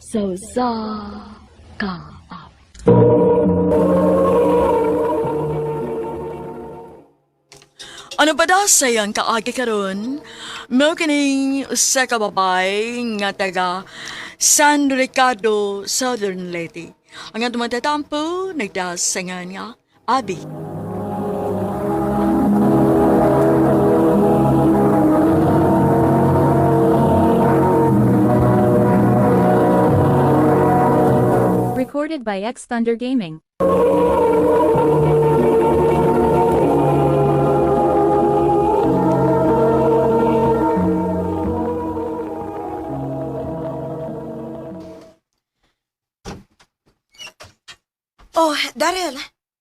Sa usa ka awit. Ano ba da sayang kaagi karon? Mao kining usa ka babay nga taga San Ricardo, Southern Leyte. Ang atong matatampo nagdasangan nga Abi. Recorded by X Thunder Gaming. Oh, Daryl,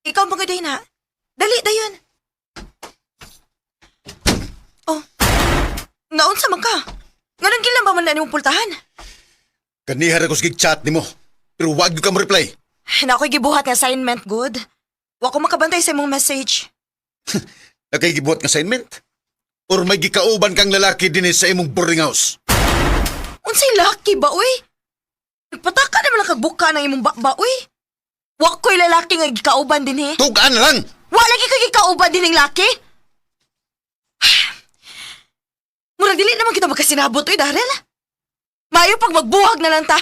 ikaw ang mga na. Dali, dayon. Oh, naunsa man ka? Nganong gilan ba man na nimong pultahan? Kaniha ra ko sige chat nimo. Pero wag gyud ka mo reply. Na ako'y gibuhat nga assignment, good. Wa ko makabantay sa imong message. Nakay gibuhat nga assignment? Or may gikauban kang lalaki dinhi sa imong boarding house? Unsay laki ba, uy? Nagpataka naman lang kag buka ng imong bakba, uy. Wa ko'y lalaki nga gikauban dinhi. Tugaan na lang! Wa lagi ka gikauban din ng laki? Murag dili naman kita magkasinabot, uy, Daryl. Maayo pag magbuhag na lang ta.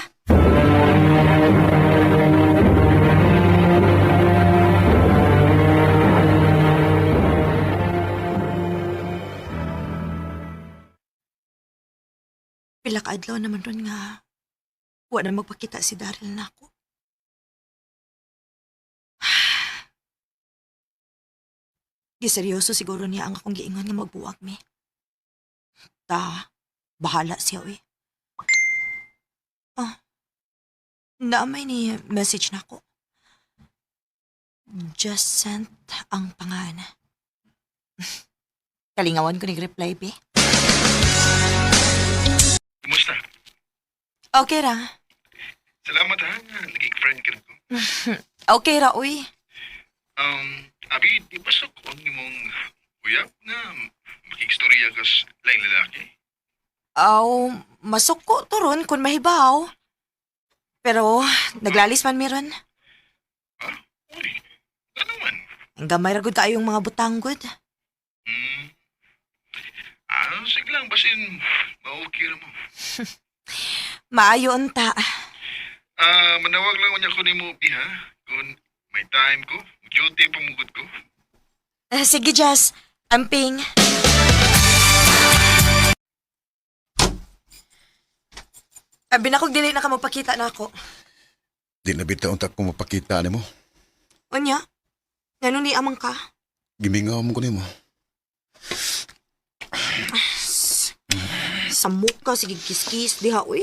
Pila ka adlaw naman ron nga wa na magpakita si Daryl nako. Giseryoso siguro niya ang akong giingon nga magbuwag mi. Ta, bahala siya uy. Ah, naamay ni message na ako. Just sent ang pangan. Kalingawan ko ni-reply, be. Kumusta? Okay ra. Salamat ha, naging friend ka na ko. Okay ra, uy. Abi, di ba sa kung imong uyab na makigstorya ka sa laing lalaki? Aw, masuko to ron kung mahibaw. Pero, naglalis man meron. Ah, uy, ano man? Ang gamay ra gud kaayong mga butanggod. Hmm. Ah, sige lang, basin ma-okay ra mo. Maayo unta. Ah, manawag lang unya ko nimo, Bi, ha? Kung may time ko, duty pamugod ko. Ah, sige, Jess. Amping. Abi na kog dili na ka magpakita na ako. Di na bitaw unta ko mapakita nimo. Unya? Ngano ni amang ka? Gimingaw mo ko nimo. Sa muka, sige kiskis diha, uy.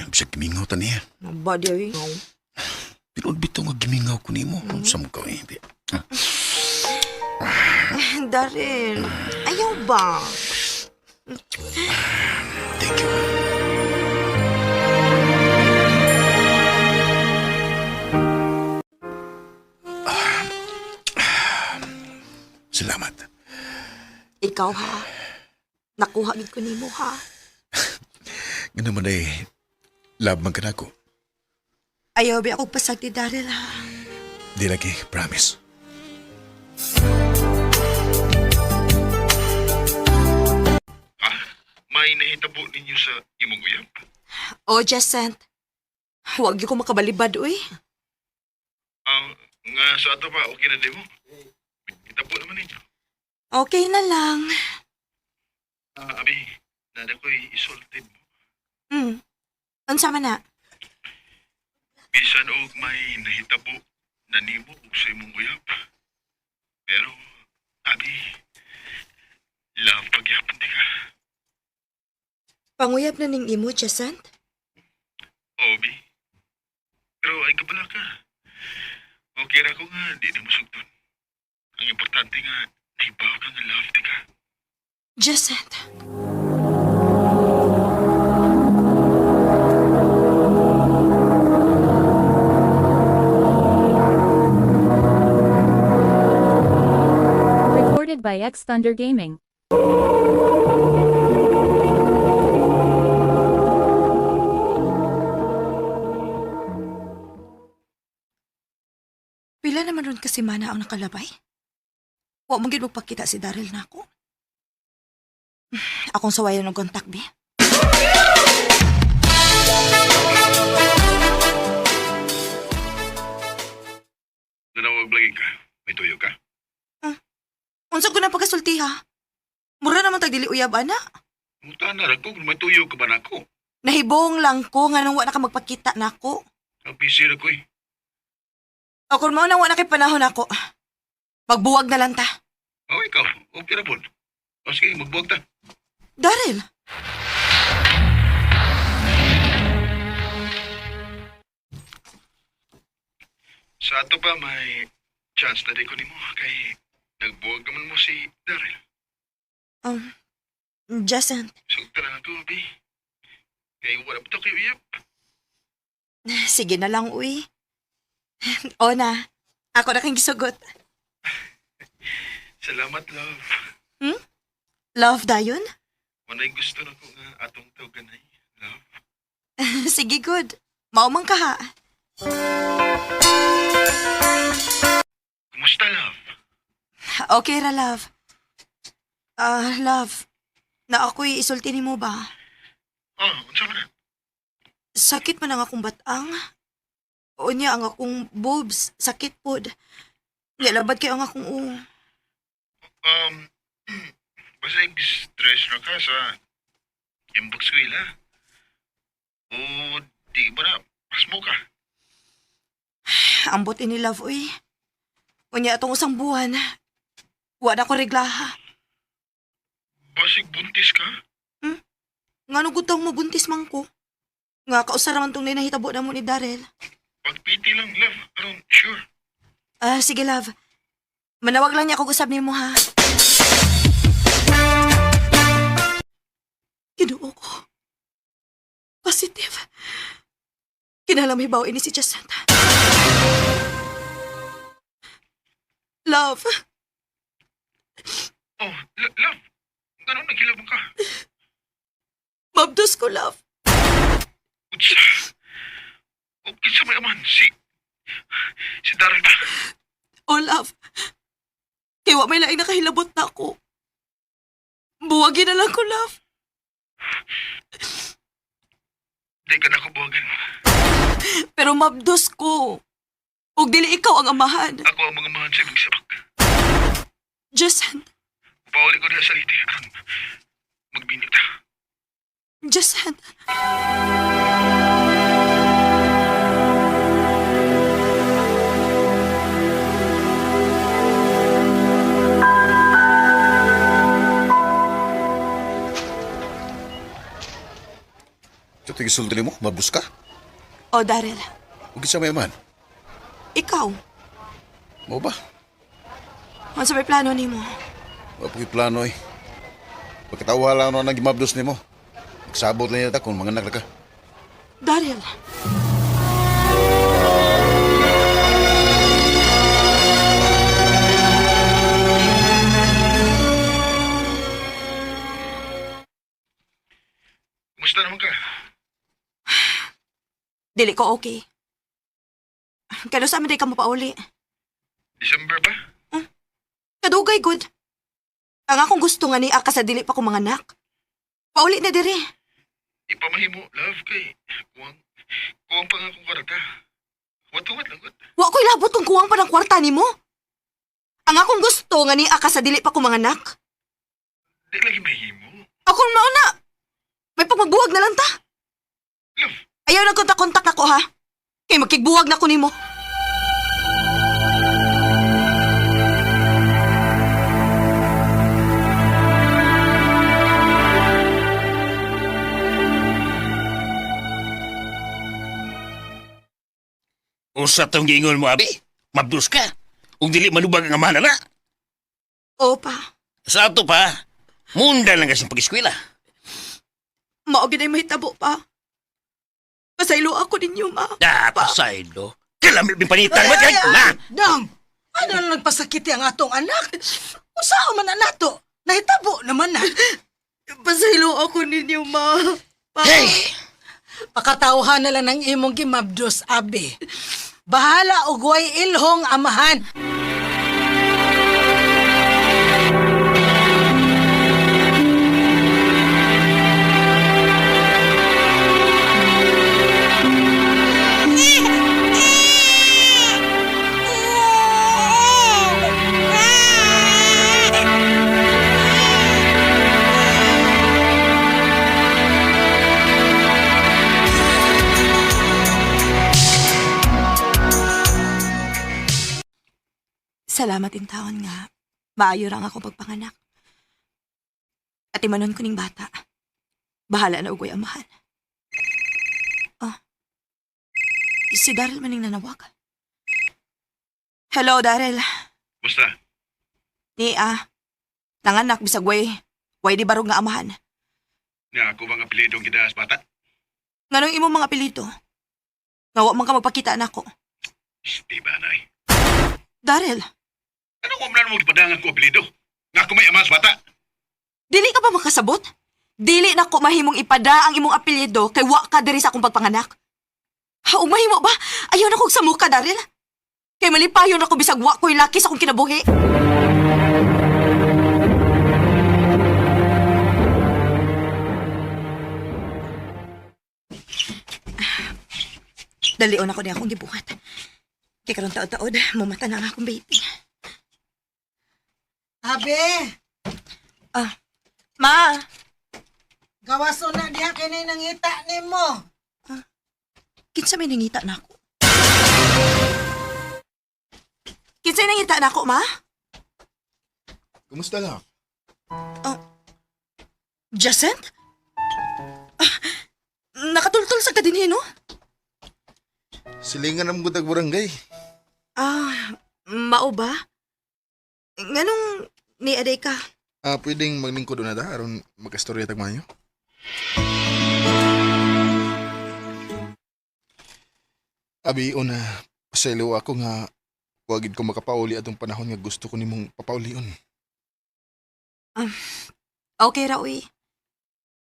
Bisag gimingaw ta niya. Ba di, uy. Pero bitaw nga gimingaw ko nimo. Sa mo ka eh. Daryl, ayaw ba? Thank you. Salamat. Ikaw ha. Nakuha gid ko nimo ha. Nga naman ay love man ka na ako. Ayaw ba ako pasag ni Daryl ha. Di lagi, promise. Ah, may nahitabo ninyo sa imong uyab? O, Jacent. Huwag gyud ko makabalibad, uy. Ah, nga sa ato pa, okay na di mo? Hitabo naman ninyo. Okay na lang. Ah, abi, nada ko'y isultid mo. Unsa man na? Bisan og may nahitabo na nimo og sa imong uyab. Pero, abi, love pagyapon di ka. Panguyab na ning imo, Jacent? Obi. Pero ay kabala ka. Okay ra ko nga, di na masugton. Ang importante nga, nahibaw ka nga love di ka. Jacent. Recorded by X Thunder Gaming. Pila ron ka semana ang nakalabay? Wa man gid magpakita si Daryl nako. Akong sawayan og kontak bi. Nanawag lagi ka. May tuyo ka. Unsa ko na pagkasulti ha? Mura naman tag dili uyab ana. Muta na ra ko kung may tuyo ka ba nako. Nahibong lang ko nga nung wa na ka magpakita nako. Ang busy ra ko eh. O kung mao nang wa na kay panahon nako. Magbuwag na lang ta. Oh, ikaw. Okay ra pod. O sige, magbuwag ta. Daryl. Sa ato pa may chance na di ko nimo kay nagbuwag naman mo si Daryl. Um, Jason, Sugtan na ako, bi. Kay wala pa to kay uyab. sige na lang uy. O na, ako na kang gisugot. Salamat, love. Love dayon? Manay gusto na ko nga atong tawagan ay, love. Sige, good. Maumang ka ha. Kumusta, love? Okay ra, love. Ah, love. Na ako'y isulti nimo ba? Oh, unsa man na? Sakit man ang akong batang. Unya ang akong boobs, sakit pod. Nya labad kayo ang akong uong. Basig stress na ka sa inbox ko ila. O di ba na, pasmo ka. Ambot ini love, uy. Unya atong usang buwan. Wa na ko reglaha. Basig buntis ka? Ngano gud tong mabuntis man ko? Nga kausa ra man tong nahitabo na mo ni Darrell. Pagpiti lang, love. Aron, sure. Ah, sige love. Manawag lang niya ako usab nimo ha. Ginoo ko. Positive. Kinahanglan mahibaw ini si Jacinta. Love, Oh, love. Ganun, nagkilabang ka. mabdos ko love. Utsa. O, kinsa may aman, si Daryl ba? Oh love. Kay wa may laing nakahilabot na ako. Buwagin na lang ko love. Di ka na ako buwagan. Pero mabdos ko. Ug dili ikaw ang amahan. Ako ang mga mahan sa imong sabak. Jacinta. Pauli ko diha sa liti. Aron, magbinyo ta. Jacinta. Sa ito gisulti nimo, mabus ka? Oh, Daryl. Ug kinsa may man? Ikaw. Mao ba? Unsa may plano nimo? Wa pa ko'y plano eh. Pagkatawa lang na gimabdos nimo. Nagsabot lang yata kung mga anak na ka. Daryl. Kumusta naman ka? Dili ko okay. Kano sa amin day ka mo pauli? December ba? Kadugay good. Ang akong gusto nga ni ka sa dili pa ko mga anak. Pauli na diri. Ipamahimo, love, kay kuwang, kuwang pa nga akong kwarta. Huwat-huwat lang, good. Wa ko'y labot kung kuwang pa ng kwarta nimo. Ang akong gusto nga ni ka sa dili pa ko mga anak. Di lagi mahimo. Akong mauna. May pagmabuwag na lang ta. Love, Ayaw na kontak-kontak nako ha. Kay makigbuwag na ko nimo. Usa tong giingon mo, abi. Mabdus ka. Ug dili manubag ang amahan na. Opa, Sa ato pa, munda lang kasing pag-eskwela. mao gid ay mahitabo pa. Pasaylo ako ninyo, ma. Da, pasaylo. Kalamit min panitan mo kay na. Dam, ano na nagpasakiti ang atong anak? Unsa man na nato? Nahitabo naman na. Pasaylo ako ninyo, ma. Pa. Hey, Pakatawhan na lang ng imong gimabdos, abi. Bahala og way ilhong amahan. Salamat in taon nga. Maayo ra ang akong pagpanganak. At imanon ko ning bata. Bahala na ugoy amahan. Oh. Si Daryl maning nanawag. Hello, Daryl. Basta, Ni ah. Nanganak bisag way. Way di barog nga amahan. nga ako bang apelyido ang gidaas bata? Nganong imong mga apelyido? Nga wa man ka magpakita nako. Di ba, nay? Daryl, Ano ko man mo gipadangan ko apelyido? Nga ako may ama sa bata. dili ka ba makasabot? Dili na ko mahimong ipada ang imong apelyido kay wa ka diri sa akong pagpanganak. Ha, ug mahimo ba? Ayaw na kog samuka, Daryl. Kay malipayon ako bisag wa ko'y laki sa akong kinabuhi. Dalion ako niya akong gibuhat. Kay karon taod-taod, mumata na ang akong baby. Abi, Ah, ma, gawaso na diha kini nangita nimo. kinsa may nangita na ako? Kinsa nangita na ako, ma? Kumusta lang? Jacent? Ah, nakatultol sa kadinhi, no? Silingan ang gutag barangay. Ah, mao ba? Nganong ni aday ka? Ah, pwedeng maglingkod na ta aron magkastorya tag mayo. Abi una, pasaylo ako nga wagid ko makapauli atong panahon nga gusto ko nimong papaulion. Okay ra, uy.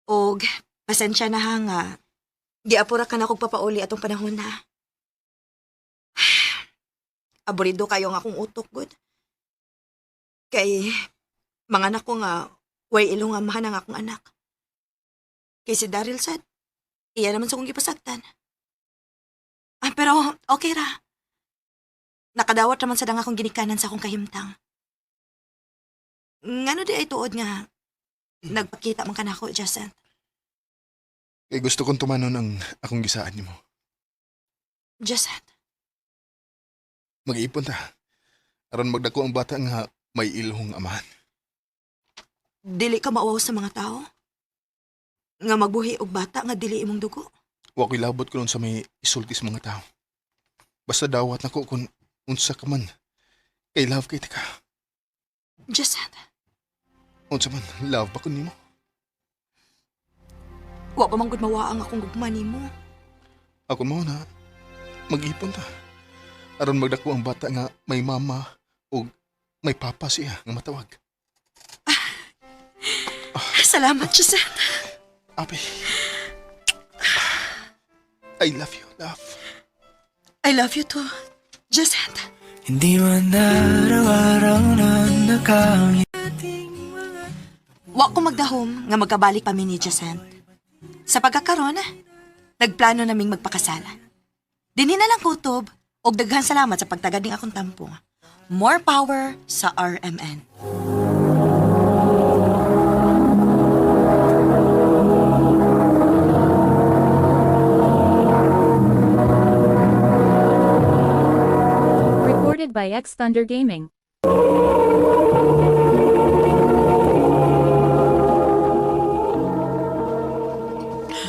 Og, pasensya na ha nga. Giapura ka na kog papauli atong panahon na. Aburido kayo ang akong utok, good. Kay, mga anak ko nga, way ilong amahan ang akong anak. Kay si Daryl sad, iya naman sa kong gipasagtan. Ah, pero okay ra. Nakadawat naman sa dang akong ginikanan sa akong kahimtang. Ngano di ay tuod nga, nagpakita man ka nako, Jacent. Kay gusto kong tumanon ang akong gisaan nimo. Jacent, Mag-iipon ta. Aron magdako ang bata nga may ilhong amahan. dili ka mauwaw sa mga tao? Nga magbuhi og bata nga dili imong dugo? Wa ko'y labot ko nun sa may isulti sa mga tao. Basta dawat nako kung unsa ka man. Kay love kay ka. Jacent, Unsa man, love ba ko nimo? wa pa man gud mawa ang akong gugma nimo. Ako mo na, mag-ipon ta. Aron magdako ang bata nga may mama o may papa siya nga matawag. Salamat, Jacent. Ape, I love you, love. I love you too, Jacent. Hindi man araw-araw na nakangiti. Wa ko magdahom nga magkabalik pa mi ni Jacent. Sa pagkakaron, nagplano naming magpakasal. Dinhi na lang kutob og daghan salamat sa pagtagad ning akong tampong. More power sa RMN. Recorded by X Thunder Gaming.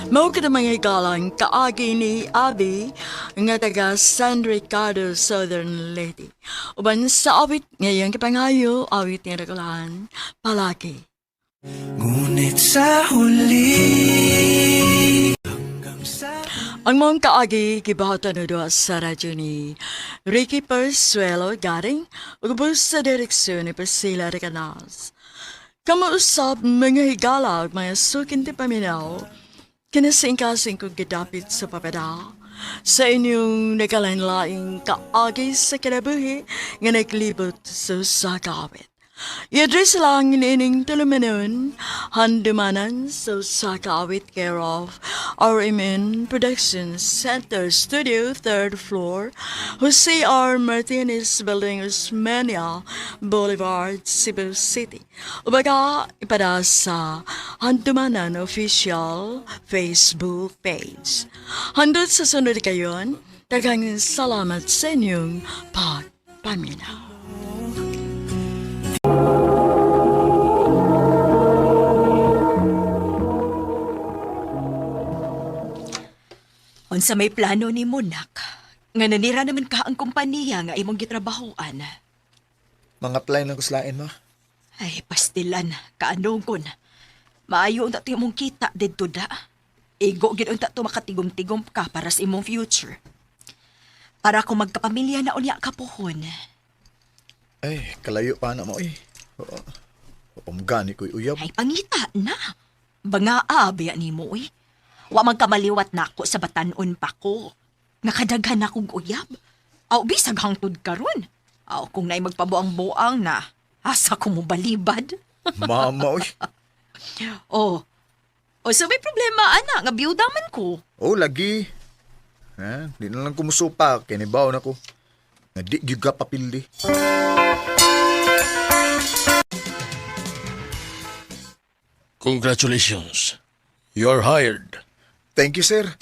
Mao ka na mga igalang kaagi ni Abby nga taga San Ricardo, Southern Leyte. Uban sa awit ngayong kapangayo, awit ni Regulan, palagi. Ngunit sa huli, hanggang sa Ang mong kaagi gibahatan na doon sa radyo ni Ricky Persuelo Garing ug ubos sa direksyon ni Priscilla Recanas. Kamausap mga higala ug mga sukin ti paminaw, kinasingkasing kong gidapit sa papada. sa inyong nagkalain-laing kaagi sa kinabuhi nga naglibot sa sakawit. I-address lang ining tulumanon, handumanan sa sakawit care of RMN Production Center Studio, 3rd floor, Jose R. Martinez Building, Osmeña Boulevard, Cebu City. Ubaga, ipada sa Handumanan Official Facebook page. Handot sa sunod kayon, daghang salamat sa inyong pagpaminaw. Unsa may plano ni Monak, nga nanira naman ka ang kompanya nga imong gitrabahoan. Mga apply lang kuslain ma. Ay, pastilan, kaanungon. Maayo unta to imong kita didto da. Igo gid unta to makatigom-tigom ka para sa imong future. Para kung magkapamilya na unya ka puhon. Ay, kalayo pa na mo eh. Oo. Pamgani ko'y uyab. Ay, pangita na. Banga abya nimo eh. Wa man kamaliwat nako sa batanon pa ko. Nakadaghan akong uyab. Aw, bisag hangtod karon. Aw, kung naay magpabuang-buang na, asa ko mo balibad. Mama, oy. Oh. Oh, so may problema, ana, nga biyuda man ko. Oh, lagi. Ha, di na lang kumusupa. Kinibaw na ko. Nga di gyud ka papildi. Congratulations. You're hired. Thank you, sir.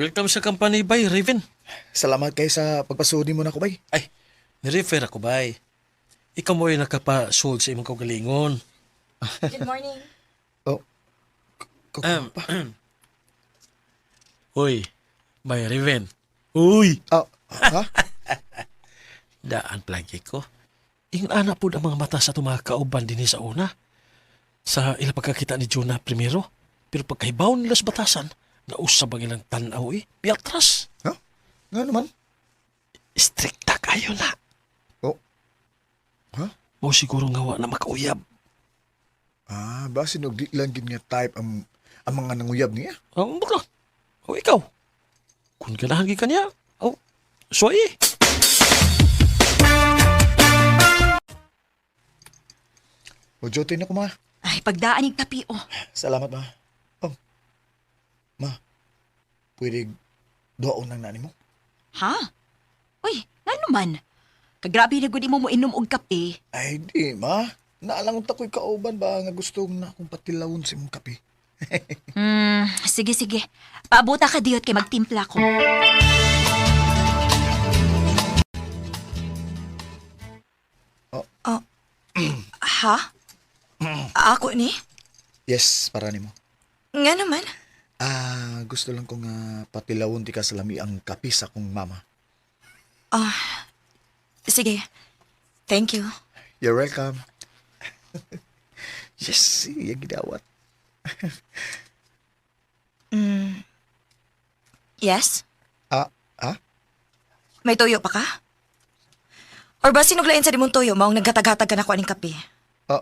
Welcome sa company, bay, Raven. Salamat kay sa pagpasudi mo na ko, bay. Ay, nirefer ako, bay. Ikaw mo yung nakapa-sold sa imong kaugalingon. Good morning. Oh. Uy, bay, Raven. Uy! Ah, ha? Daan plagi ko. Ingon ana po ang mga mata sa itong mga kauban din sa una. Sa ilang pagkakita ni Jonah primero. Pero pagkahibaw nila sa batasan, nausab ang ilang tanaw eh. Piatras. Ha? Nga naman. Strikta kayo na. Oh. Ha? Mo siguro nga wa na makauyab. Ah, basin og di lang gid nga type ang mga nanguyab niya. Ang baka. O ikaw. Kung ganahan gid ka niya, o suwaye. O jote na ko, ma. Ay, pagdaan yung kapi, oh. Salamat, ma. Oh. Ma. Pwede doon nang nani mo? Ha? Uy, nga naman. Kagrabe na gud mo mo inom og kape. Ay, di, ma. Naalang ta ko'y kauban ba nga gusto na akong patilawon sa imong kape. Sige, sige. Paabota ka diyot kay magtimpla ko. Oh. Ha? Ako ni? Yes, para nimo. Nga naman. Ah, gusto lang ko nga patilawon ti ka sa lami ang kape sa akong mama. Sige. Thank you. You're welcome. Yes, iya gidawat. Yes? Ah, ah? May tuyo pa ka? Or ba sinuglain sa dimong tuyo maong naghatag-hatag ka na ko aning kape? Ah,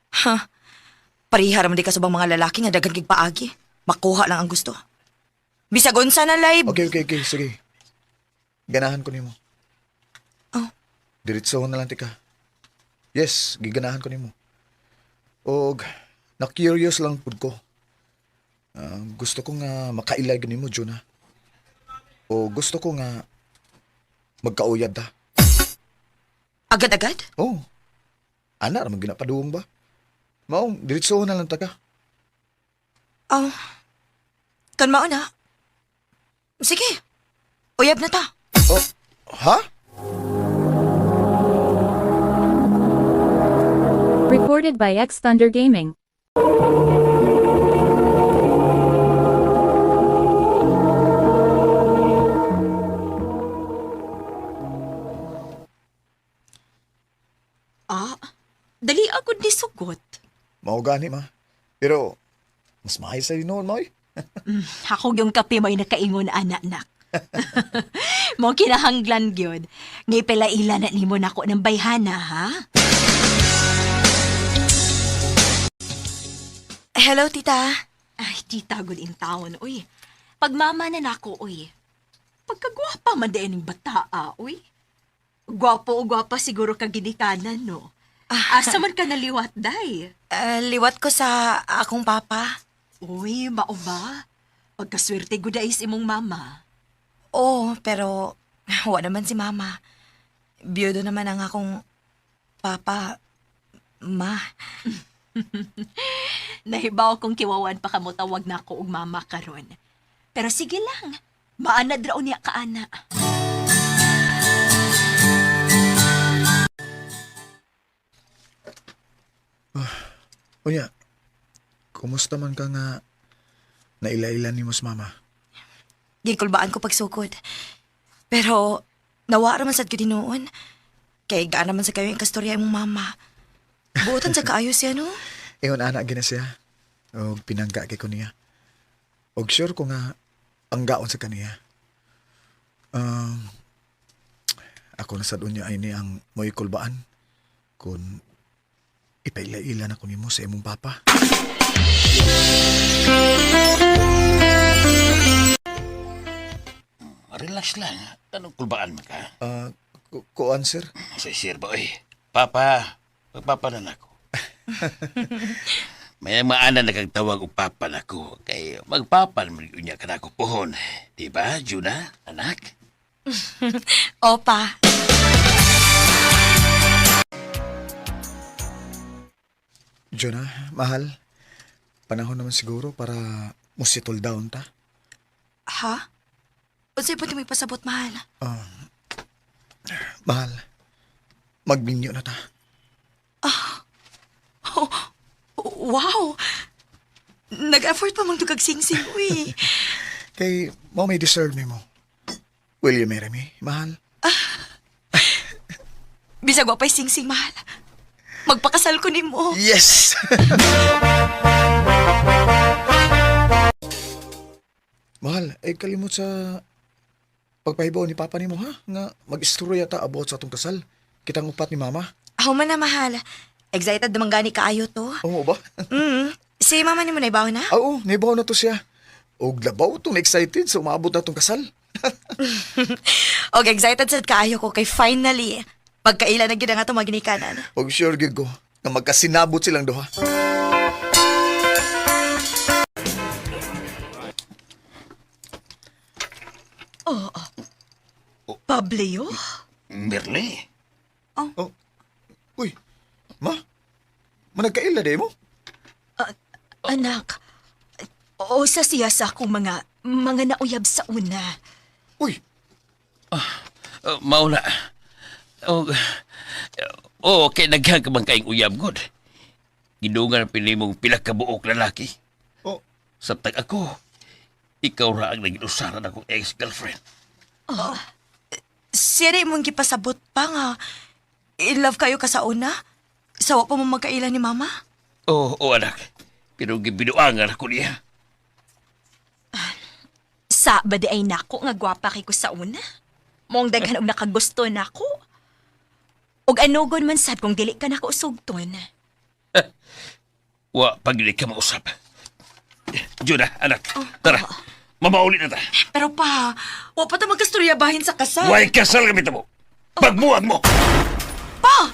Ha? Pariha raman di ka subang mga lalaki nga daghang kig paagi. Makuha lang ang gusto. Bisag unsa na live. okay, sige. Ganahan ko nimo. Oh. Diretso na lang tika. Yes, giganahan ko nimo. Og na-curious lang pud ko. Ah, gusto ko nga makailag nimo, Jonah. O gusto ko nga magkauyab ta. Agad-agad? Oh. Ana ra man ginapaduong ba? Maong diretso na lang ta ka. Oh. Kan mao na. Sige. Uyab na ta. Oh, ha? Recorded by X Thunder Gaming. Ah, dali agad ni sugot. Mao gani ma. Pero mas maayo sa noon mo. Ako yung kape may nakaingon anak nak. Mo kinahanglan gyud. Ngay pelaila na nimo nako ng bayhana ha. Hello, tita. Ay, tita, good in town, uy. Pagmama na nako, uy. Pagkagwapa man din ng bata, uy. Gwapo o gwapa siguro ka ginikanan, no? Asa man ka naliwat, day? Liwat ko sa akong papa. Uy, mao ba? Pagkaswerte gud is imong mama. Oo, pero wa naman si mama. Biyudo naman ang akong papa. Ma. Nahibaw kong kiwawan pa kamo tawag na ako og mama karon. Pero sige lang, maanad raw niya kaana. Unya, kumusta man ka nga naila-ila ni mos mama? Gikulbaan ko pagsukod. Pero nawa ra man sad ko tinuon. Kay gaan naman sa kayo ang kastorya imong mama. Buotan sa kaayo siya, no? Ingon ana gina siya. Og pinangga kay ko niya. Og sure ko nga ang gaon sa kaniya. Um, ako na sad unya ay ni ang mo'y kulbaan kung ipaila-ila na ko nimo sa imong papa. Relax lang. Anong kulbaan man ka? Kuan sir? Sa sir ba, oy. Papa, pagpapa na nako. May maana na kang tawag og papa nako. Kay magpapa naman unya ka nako pohon. Di ba, Juna, anak? Opa. Jonah, mahal. Panahon naman siguro para mo settle down ta. Ha? Unsay pwede mo ipasabot, mahal? Mahal, magminyo na ta. Oh, wow! Nag-effort pa mang dugag sing-sing, uy. Kay mo may deserve nimo. Will you marry me, mahal? Bisag wa pa'y sing-sing, mahal. Magpakasal ko nimo. Yes! Mahal, ay kalimot sa pagpahibaw ni Papa nimo ha? Nga mag-istorya ta about sa atong kasal. Kitang upat ni Mama. Ako man na, mahal. Excited naman gani kaayo to. Oo ba? Si mama nimo na ibaw na? Oo, naibaw na to siya. Og labaw tong excited sa umaabot na tong kasal. Og excited sad kaayo ko kay finally pagkaila na gid ang atong mga ginikanan. Og sure gyud ko nga magkasinabot silang duha. Pablio? Merle. Oh. Uy, ma? Managkaila di mo? Anak, o sa siya sa akong mga nauyab sa una. Uy, Mauna. Oh, oh, kay daghan ka man kaing uyab god. Gidungan pili mong pila ka buok lalaki. oh, Samtang ako, ikaw ra ang naging usaran akong ex-girlfriend. Siya na imong gipasabot pa nga. In love kayo ka sa una? Sawa pa mo magkaila ni mama? Oo, oh, anak. Pero gibinuangan ako niya. Sa ba di ay nako nga gwapa kay ko sa una? Mong daghan og nakagusto nako. Og anugon man sad kung dili ka nako sugton. Wa, pag hindi ka mausap. Juna, anak, tara. Mamauli na ta. Pero pa, wa pa ta magkastorya bahin sa kasal. Huwag kasal kami mo. Pagmuwag mo! Pa!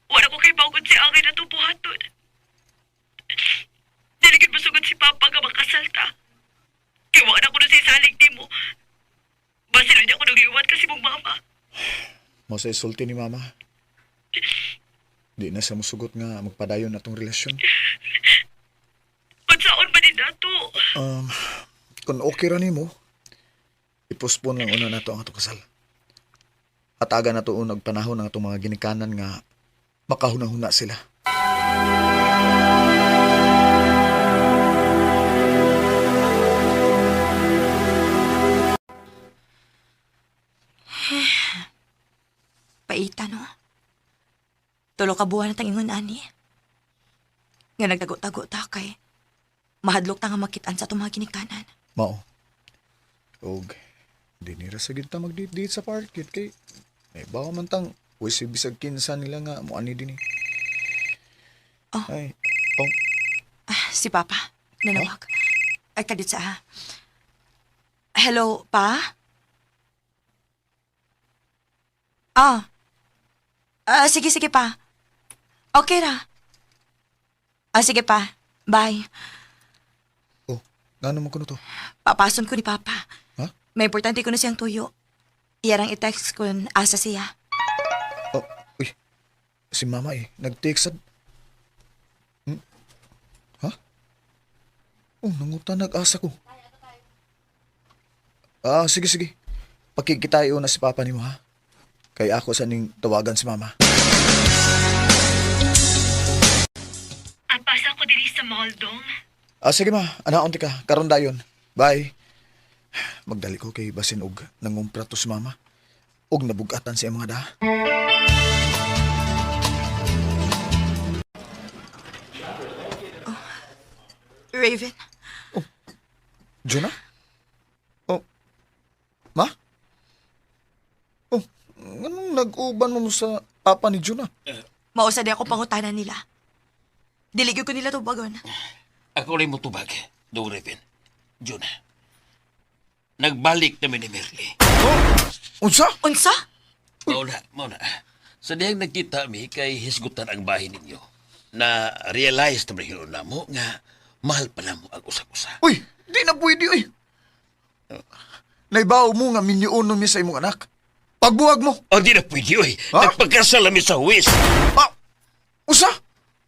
Wala ko kay bagod si Angay na tubuhaton. Diligid masugod si Papa nga makasal ta. Kaya wala ko na sa isalig ni mo. Basin niya ako nagliwat kasi mong mama. mo sa isulti ni Mama. Di na siya musugot nga magpadayon na tong relasyon. Unsaon ba din nato? Um, kung okay ra nimo, ipospon lang una nato ang atong kasal. Hatagan nato unag panahon ang atong mga ginikanan nga makahuna-huna sila. Paita, no? Tulo ka buwan na tang ingon, ani. Nga nagtago-tago ta kay mahadlok ta nga makitaan sa atong mga ginikanan. Mao. Og di nira sa gid ta magdate-date sa park kit kay may bawa man tang Uy, si bisag kinsa nila nga mo ani din eh. Oh. Ay, oh, Ah, si Papa, nanawag. Ay, kadit sa ah. Hello, Pa? Ah. Ah, sige, sige pa. Okay ra. Ah, sige pa. Bye. Oh, ngano man kuno to? Papason ko ni Papa. Ha? May importante ko na siyang tuyo. Iyarang i-text kun asa siya. Oh, uy. Si mama eh, nag-text sad. Hmm? Ha? Oh, nanguta nag-asa ko. Ah, sige, sige. Pakikitayo na si papa nimo ha. Kay ako sa ning tawagan si mama. Apasa ko diri sa mall, dong. Ah, sige ma, anaon ti ka. Karon dayon. Bye. Magdali ko kay basin og nangumpra to si mama. Og nabugatan siya mga daha. Raven, Jonah? Oh. Ma? Oh, anong nag-uban mo sa papa ni Jonah? mausa di ako pangutanan nila. Diligyo ko nila tubagon. Ako rin mo tubag, Dong Raven. Jonah. Nagbalik namin ni Merly. Unsa? Unsa? Mauna, mauna. Sa dihang nagkita mi kay hisgutan ang bahay ninyo. Na realize na hinuon na mo nga mahal pa na mo ang usag-usa. Uy, di na pwede, uy. Naibaw mo nga minyuonon mi sa imong anak. Pagbuwag mo. O di na pwede, uy. Ha? Nagpagkasal mi sa huwis. Ah, usa?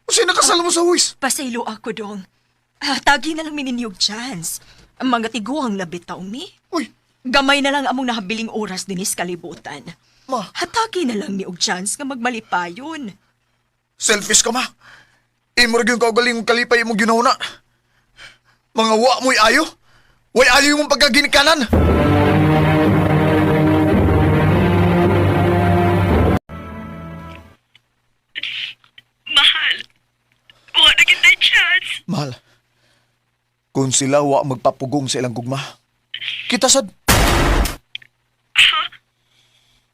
Usa nakasal mo sa huwis? Pasaylo ako, dong. Ah, tagi na lang mininyog chance. Ang mga tiguang labit taong mi. Uy, Gamay na lang among nahabiling oras dinis kalibutan. ma, Hatagi na lang ni og chance nga magmalipayon. selfish ka ma. Imo ra gyud kaugaling kalipay imong ginahuna. Mga wa mo'y ayo. Way ayo imong pagkaginikanan. Mahal. Wala na kita'y chance. Mahal, kung sila wa magpapugong sa ilang gugma, kita sad.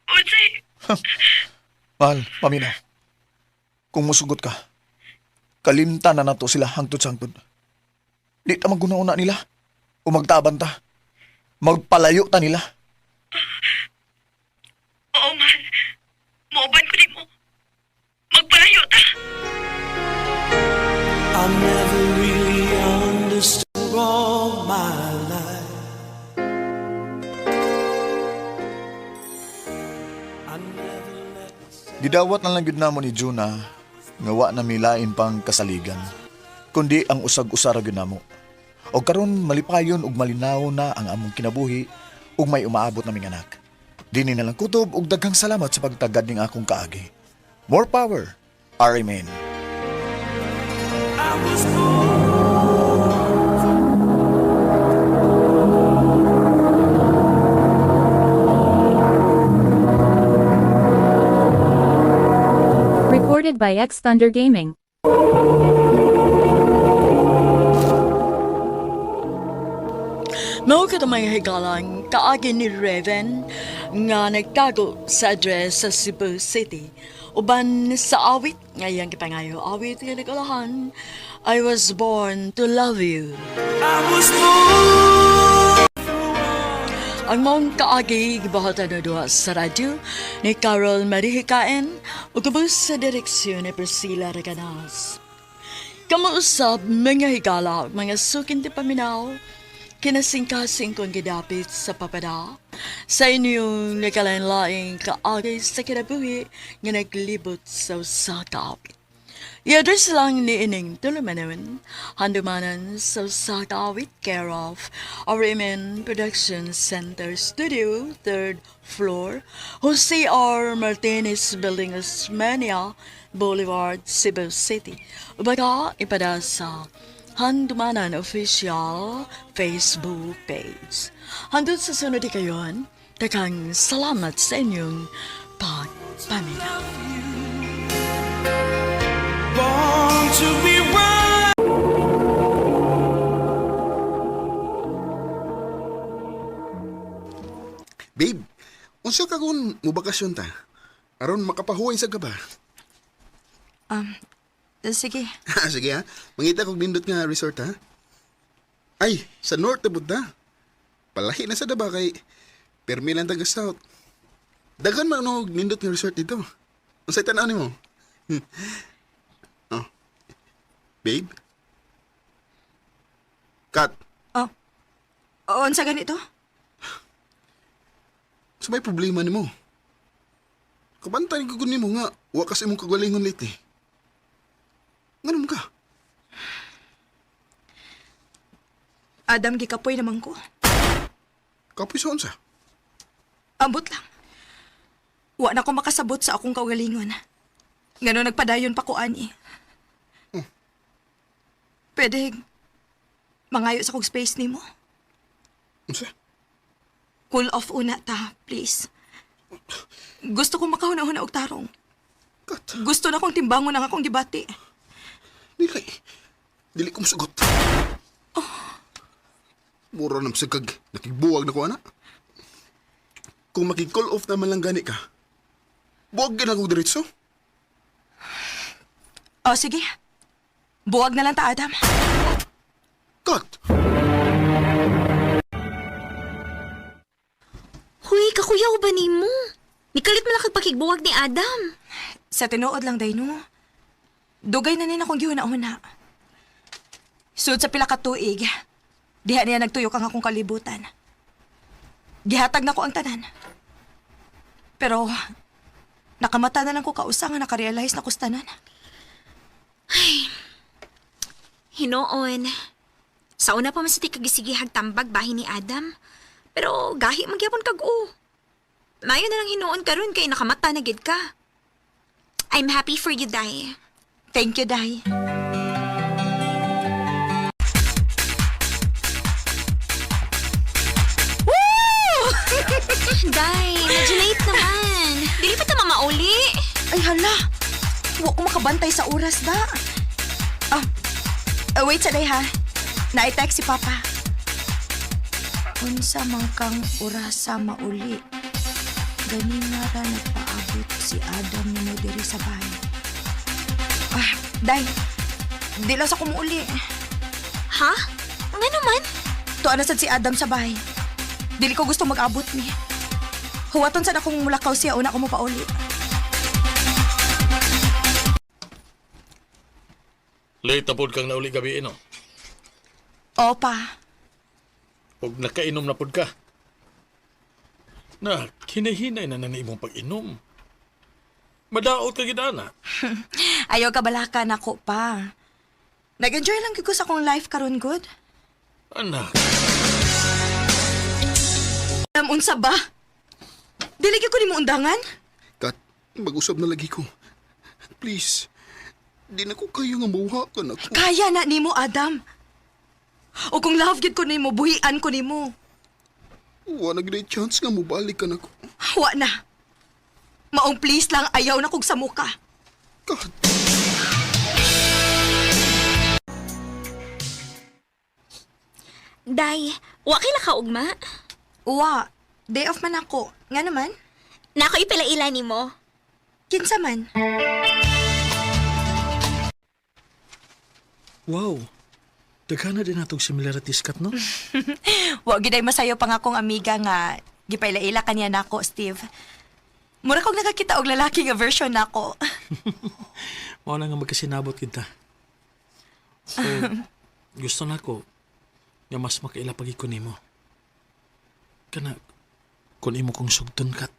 Unsay? Mahal, pamina. Kung musugot ka, kalimta na nato sila hangtod sa hangtod. Di ta maguna-una nila. O magtaban ta. Magpalayo ta nila. Oo, mahal. Mooban ko mo. Magpalayo ta. I never really understood all my life. I never let Gidawat na lang gyud namo ni Juna nga wa na milain pang kasaligan. Kundi ang usag-usara gyud namo. Og karon malipayon ug malinaw na ang among kinabuhi ug may umaabot naming anak. Dini na lang kutob ug daghang salamat sa pagtagad ning akong kaagi. More power, RMN. I was born. Recorded by X Thunder Gaming. Mao ka may higalang kaagi ni Raven nga nagtago sa address sa Cebu City. Uban sa awit nga iyang gipangayo awit nga nagulahan, I was born to love you. I was born. Ang mong kaagi gibuhatan na duha sa radyo ni Carol Marihikaen ug ubos sa direksyon ni Priscilla Reganas. Kamuusab mga higala, mga sukin ti paminaw, kinasingkasing kong gidapit sa papada, sa inyong nakalain-laing kaagi sa kinabuhi nga naglibot sa usa ka awit. I-address lang ni ining tulumanon, handumanan sa usa ka awit, care of RMN Production Center Studio, 3rd floor, Jose R. Martinez Building, Osmania Boulevard, Cebu City. Ubaga, ipada sa Handumanan Official Facebook page. Hanggang sa sunod kayon, daghang salamat sa inyong pagpaminaw. Born to be wild. Babe, unsa ka kung mobakasyon ta? Aron makapahuway sa gaba. Sige. Sige ha. Mangita kog nindot nga resort ha. Ay, sa North abot na. Palahi na sa daba kay permi lang taga South. Daghan man og nindot nga resort dito. Unsay tan-aw nimo? Oh. Babe? Kat, Oh. Unsa ganito? sa may problema nimo? Kabantay ko nimo nga wa kasi imong kagalingon lately. Nganong ka? Adam, gikapoy naman ko. Kapoy sa unsa? Ambot lang. Wa na ko makasabot sa akong kaugalingon. Ngano nagpadayon pa ko ani. Pwede mangayo sa kog space nimo. Unsa? Cool off una ta, please. Gusto ko makahuna-huna og tarong. Kat, Gusto na kong timbangon ang akong gibati. dili. Dili ko musugot. Mura na sa kag nakigbuwag na ko ana. Kung makig-call off naman lang gani ka, buwag gyud ako diretso. O sige. Buwag na lang ta, Adam. Kat, Huy, kakuyaw ba nimo? Nikalit man lang kag pakigbuwag ni Adam. Sa tinuod lang, Dayno. Dugay na nin akong gihuna-huna. Sud sa pila ka tuig, diha niya nagtuyok ang akong kalibutan. Gihatag na ko ang tanan. Pero, nakamata na lang ko kausa nga nakarealize na kustanan. Hinoon. Sa una pa man sa ti kagisigihag tambag bahin ni Adam. Pero gahi magyapon kag o. Mayo na lang hinuon karon kay nakamata na gid ka. I'm happy for you, Day. Thank you, Day. Day, medyo late naman. Dili pa ta mamauli. Ay, hala! Wa ko makabantay sa oras, da. Ah, wait sa day, ha? Na-text si Papa. Unsa man kang orasa mauli. Ganina ra nagpaabot si Adam nimo diri sa bahay. Ah, day. Di lang sa kumuuli. Ha? Nga naman? Tuan na sad si Adam sa bahay. Dili ko gusto mag-abot ni. Huwaton sad akong mulakaw siya una ko mopauli. Late na pod kang nauli gabi, no? Opa. Huwag nakainom na pod ka. Na, hinahinay na na ni imong pag-inom. Madaot ka gid ana. Ayaw ka balaka nako pa. Nag-enjoy lang gyud ko sa akong life karon good. Anak, Alam unsa ba? Dili gyud ko nimo undangan? Kat, mag-usab na lagi ko. Please, di na ko kayo nga muha ka na ko. Kaya na nimo Adam. O kung love gyud ko nimo, buhian ko nimo. Wa na gyud chance nga mobalik ka na ko. Wa na. Maong please lang ayaw na kog sa muka. Kat, Day, wa kay nakaugma. Wa, day off man ako. Nga naman, Nako ipila-ila nimo. kinsa man. wow. Daghan na din natong similarities kat, no? Wa gid ay masayo pa nga akong amiga nga gipaila-ila kaniya nako, Steve. Mura kog nakakita og lalaki nga version nako. Mao na nga magkasinabot kita. So, gusto na ko nga mas makaila pag ko nimo. Kana, kung imo kong sugton kat.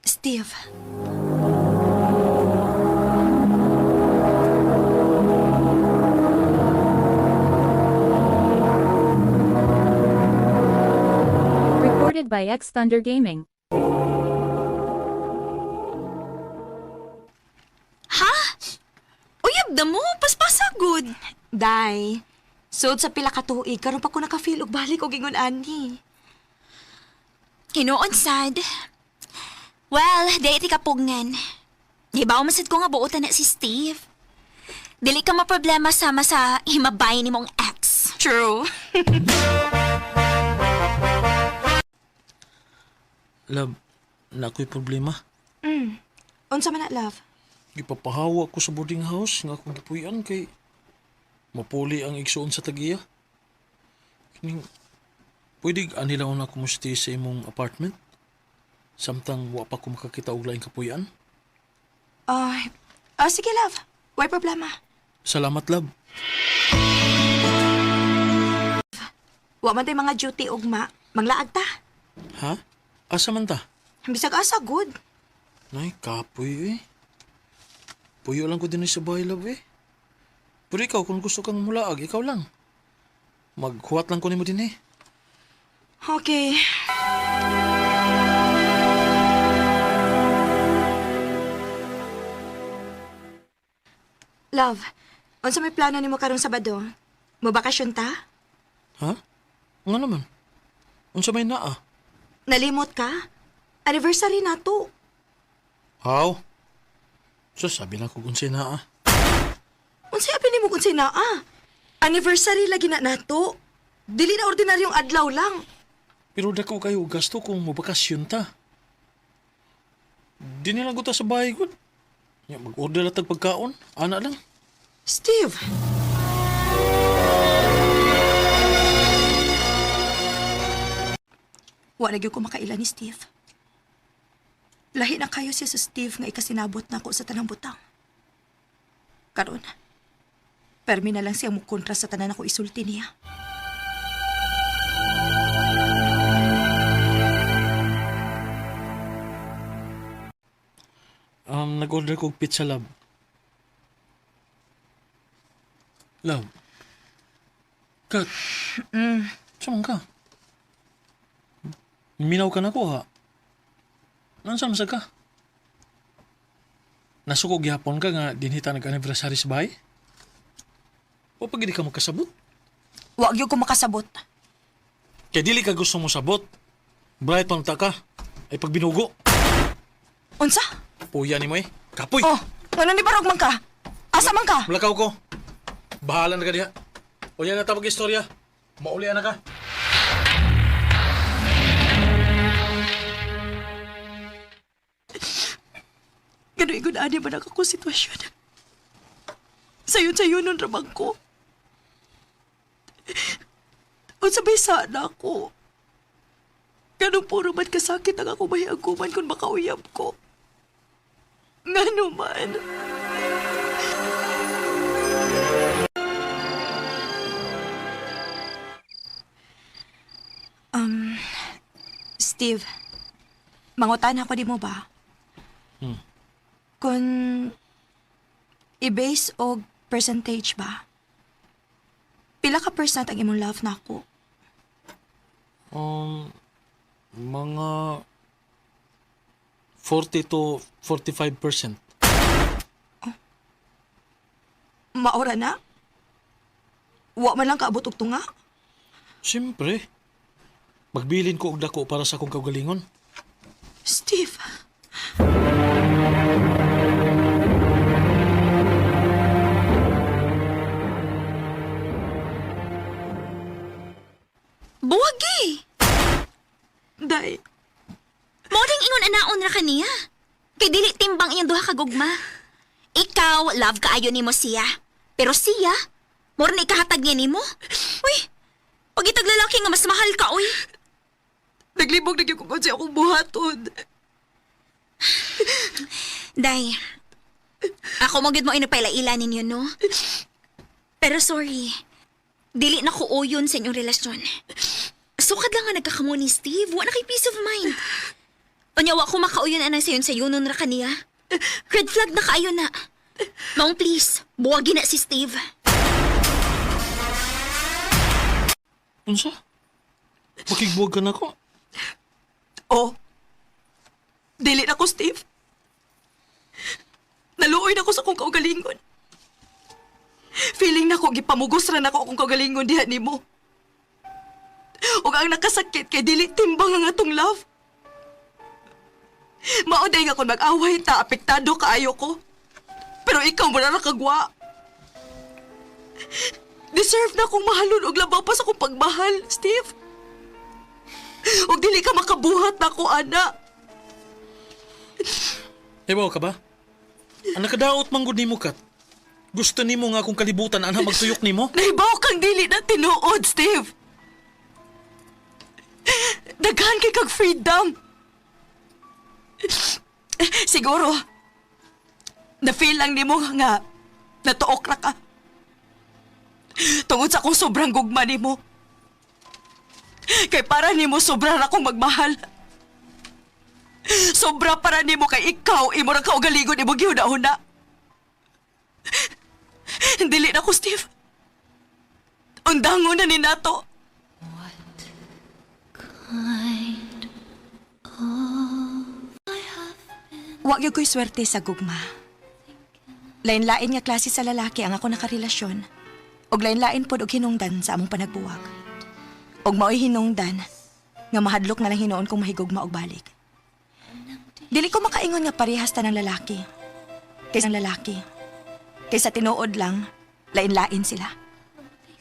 Steve. Recorded by X Thunder Gaming. Ha? Uyab na mo, paspasagod. Day, sud sa pila ka tuig karon pa ko naka-feel og balik og ingon ani. Hinuon sad. Well, di iti kapugngan. Hibaw man sad ko nga buotan na si Steve. Dili ka maproblema sama sa himabay ni mong ex. True. Love, na ako'y problema. Unsa man na, love? Gipapahawa ko sa boarding house nga akong gipuy-an kay mapuli ang igsuon sa tagiya. Kining pwede ani lang na kumusti sa imong apartment? Samtang wa pa ko makakita og laing kapuy-an. Ay, sige, love. Way problema. Salamat, love. Wa man tay mga duty ugma. Manglaag ta. Ha? Asa man ta? Bisag asa good. Nay, kapoy eh. Puyo lang ko din sa bahay, love eh. Pero ikaw, kung gusto kang mulaag, ikaw lang. Maghuwat lang ko nimo din eh. Okay. Love, unsa may plano nimo karong Sabado? Mobakasyon ta? Ha? Nga naman. Unsa may naa? Nalimot ka? Anniversary na to. How? So, sabi lang ko kung unsay naa. Unsay apil nimo kung naa? Anniversary lagi na nato. Dili na ordinaryong adlaw lang. Pero dako kayo gasto kung mobakasyon ta. Di nilang ko ta sa bahay ko. Ya, mag-order lang tag pagkaon. Ana lang. Steve! Wa na gyud ko makaila ni Steve. Lahi na kayo siya sa Steve nga ikasinabot na ako sa tanang butang. Karon, permi na lang siya mukontra sa tanan ako isulti niya. Nag-order ko og pizza, love. Love. Kat. Saan ka? Minaw ka na ko, ha? Nansa man sa ka? Nasuko gihapon ka nga dinhita nag-anniversary sa bahay? O pag di ka makasabot? Wa gyud ko makasabot. Kaya dili ka gusto mo sabot. Bright pang ta ka. Ay pagbinugo. Unsa? Puya ni mo eh. Kapoy! Oh, ngano ni barog man ka? Asa man ka? Mulakaw ko. Bahala na ka diha. O yan na tawag istorya. Maulian na ka. Gano'y igod ani man ang akong sitwasyon. Sayon-sayon nun ramang ko. Unsa bay sana ako? Ganong puro man kasakit ang ako mahiaguman kung makauyab ko. Ngano man. Steve, mangutan ako di mo ba? Kung i-base og percentage ba? Pila ka percent ang imong love na ako? Mga 40 to 45%. Maura na? Wa man lang kaabot og tunga? Siyempre. Magbilin ko og dako para sa akong kaugalingon. Steve! Buwagi! Day, Mo ring ingon anaon ra kaniya. Kay dili timbang iyang duha ka gugma. Ikaw, love kaayo nimo siya. Pero siya, mura na ikahatag niya nimo. Uy, pagitag lalaki nga mas mahal ka, uy. Naglibog na gyud ko kung akong buhaton. Day, ako mo gyud mo inupailaila ninyo, no? Pero sorry, dili na ko uyon sa inyong relasyon. Sukad lang nga nagkakamo ni Steve, wa na kay peace of mind. Unya, wa ko makauyon anang sayon sayunon ra kaniya. Red flag na kaayo na. Maong please, buwagi na si Steve. Unsa? Makigbuwag ka na ko. Oh, dili na ko, Steve. Naluoy na ko sa akong kaugalingon. Feeling na ko, gipamugos ra na ko akong kaugalingon diha nimo. Ug ang nakasakit kay dili timbang ang atong love. Mao day nga kon mag-away ta, apektado kaayo ko. Pero ikaw mo na nakagwa. Deserve na akong mahalon og labaw pa sa akong pagmahal, Steve. Ug dili ka makabuhat na ako, ana. Hibaw ka ba? Ang nakadaot manggod nimo, Kat. Gusto nimo nga akong kalibutan anha magtuyok nimo? Nahibaw kang dili na tinuod, Steve. Daghan kay kag freedom. Siguro, na-feel lang nimo nga natuok ra ka. Tungod sa akong sobrang gugma nimo. Kay para nimo sobra ra akong magmahal. Sobra para nimo kay ikaw imo ra kaugaligon imo gihuna-huna. Dili na ko, Steve. Undangon na ni nato. Wa gyud ko'y swerte sa gugma. Lain-lain nga klase sa lalaki ang ako nakarelasyon. Og lain-lain pod og hinungdan sa among panagbuwag. Og mao'y hinungdan nga mahadlok na lang hinuon kung mahigugma og balik. Dili ko makaingon nga parehas ta ng lalaki. Kaysa ang lalaki. Kaysa tinuod lang, lain-lain sila.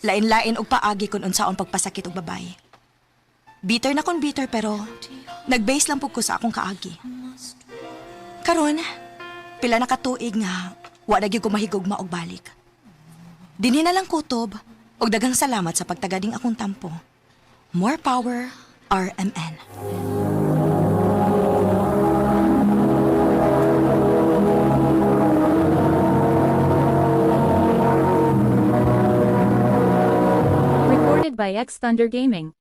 Lain-lain og paagi kung unsaon pagpasakit og babae. Bitter na kon bitter pero nag-base lang pud ko sa akong kaagi. Karon, pila na katuig nga wa na gyud ko mahigugma og balik. Dinhi na lang kutob og daghang salamat sa pagtagading akong tampo. More power, RMN. Recorded by X Thunder Gaming.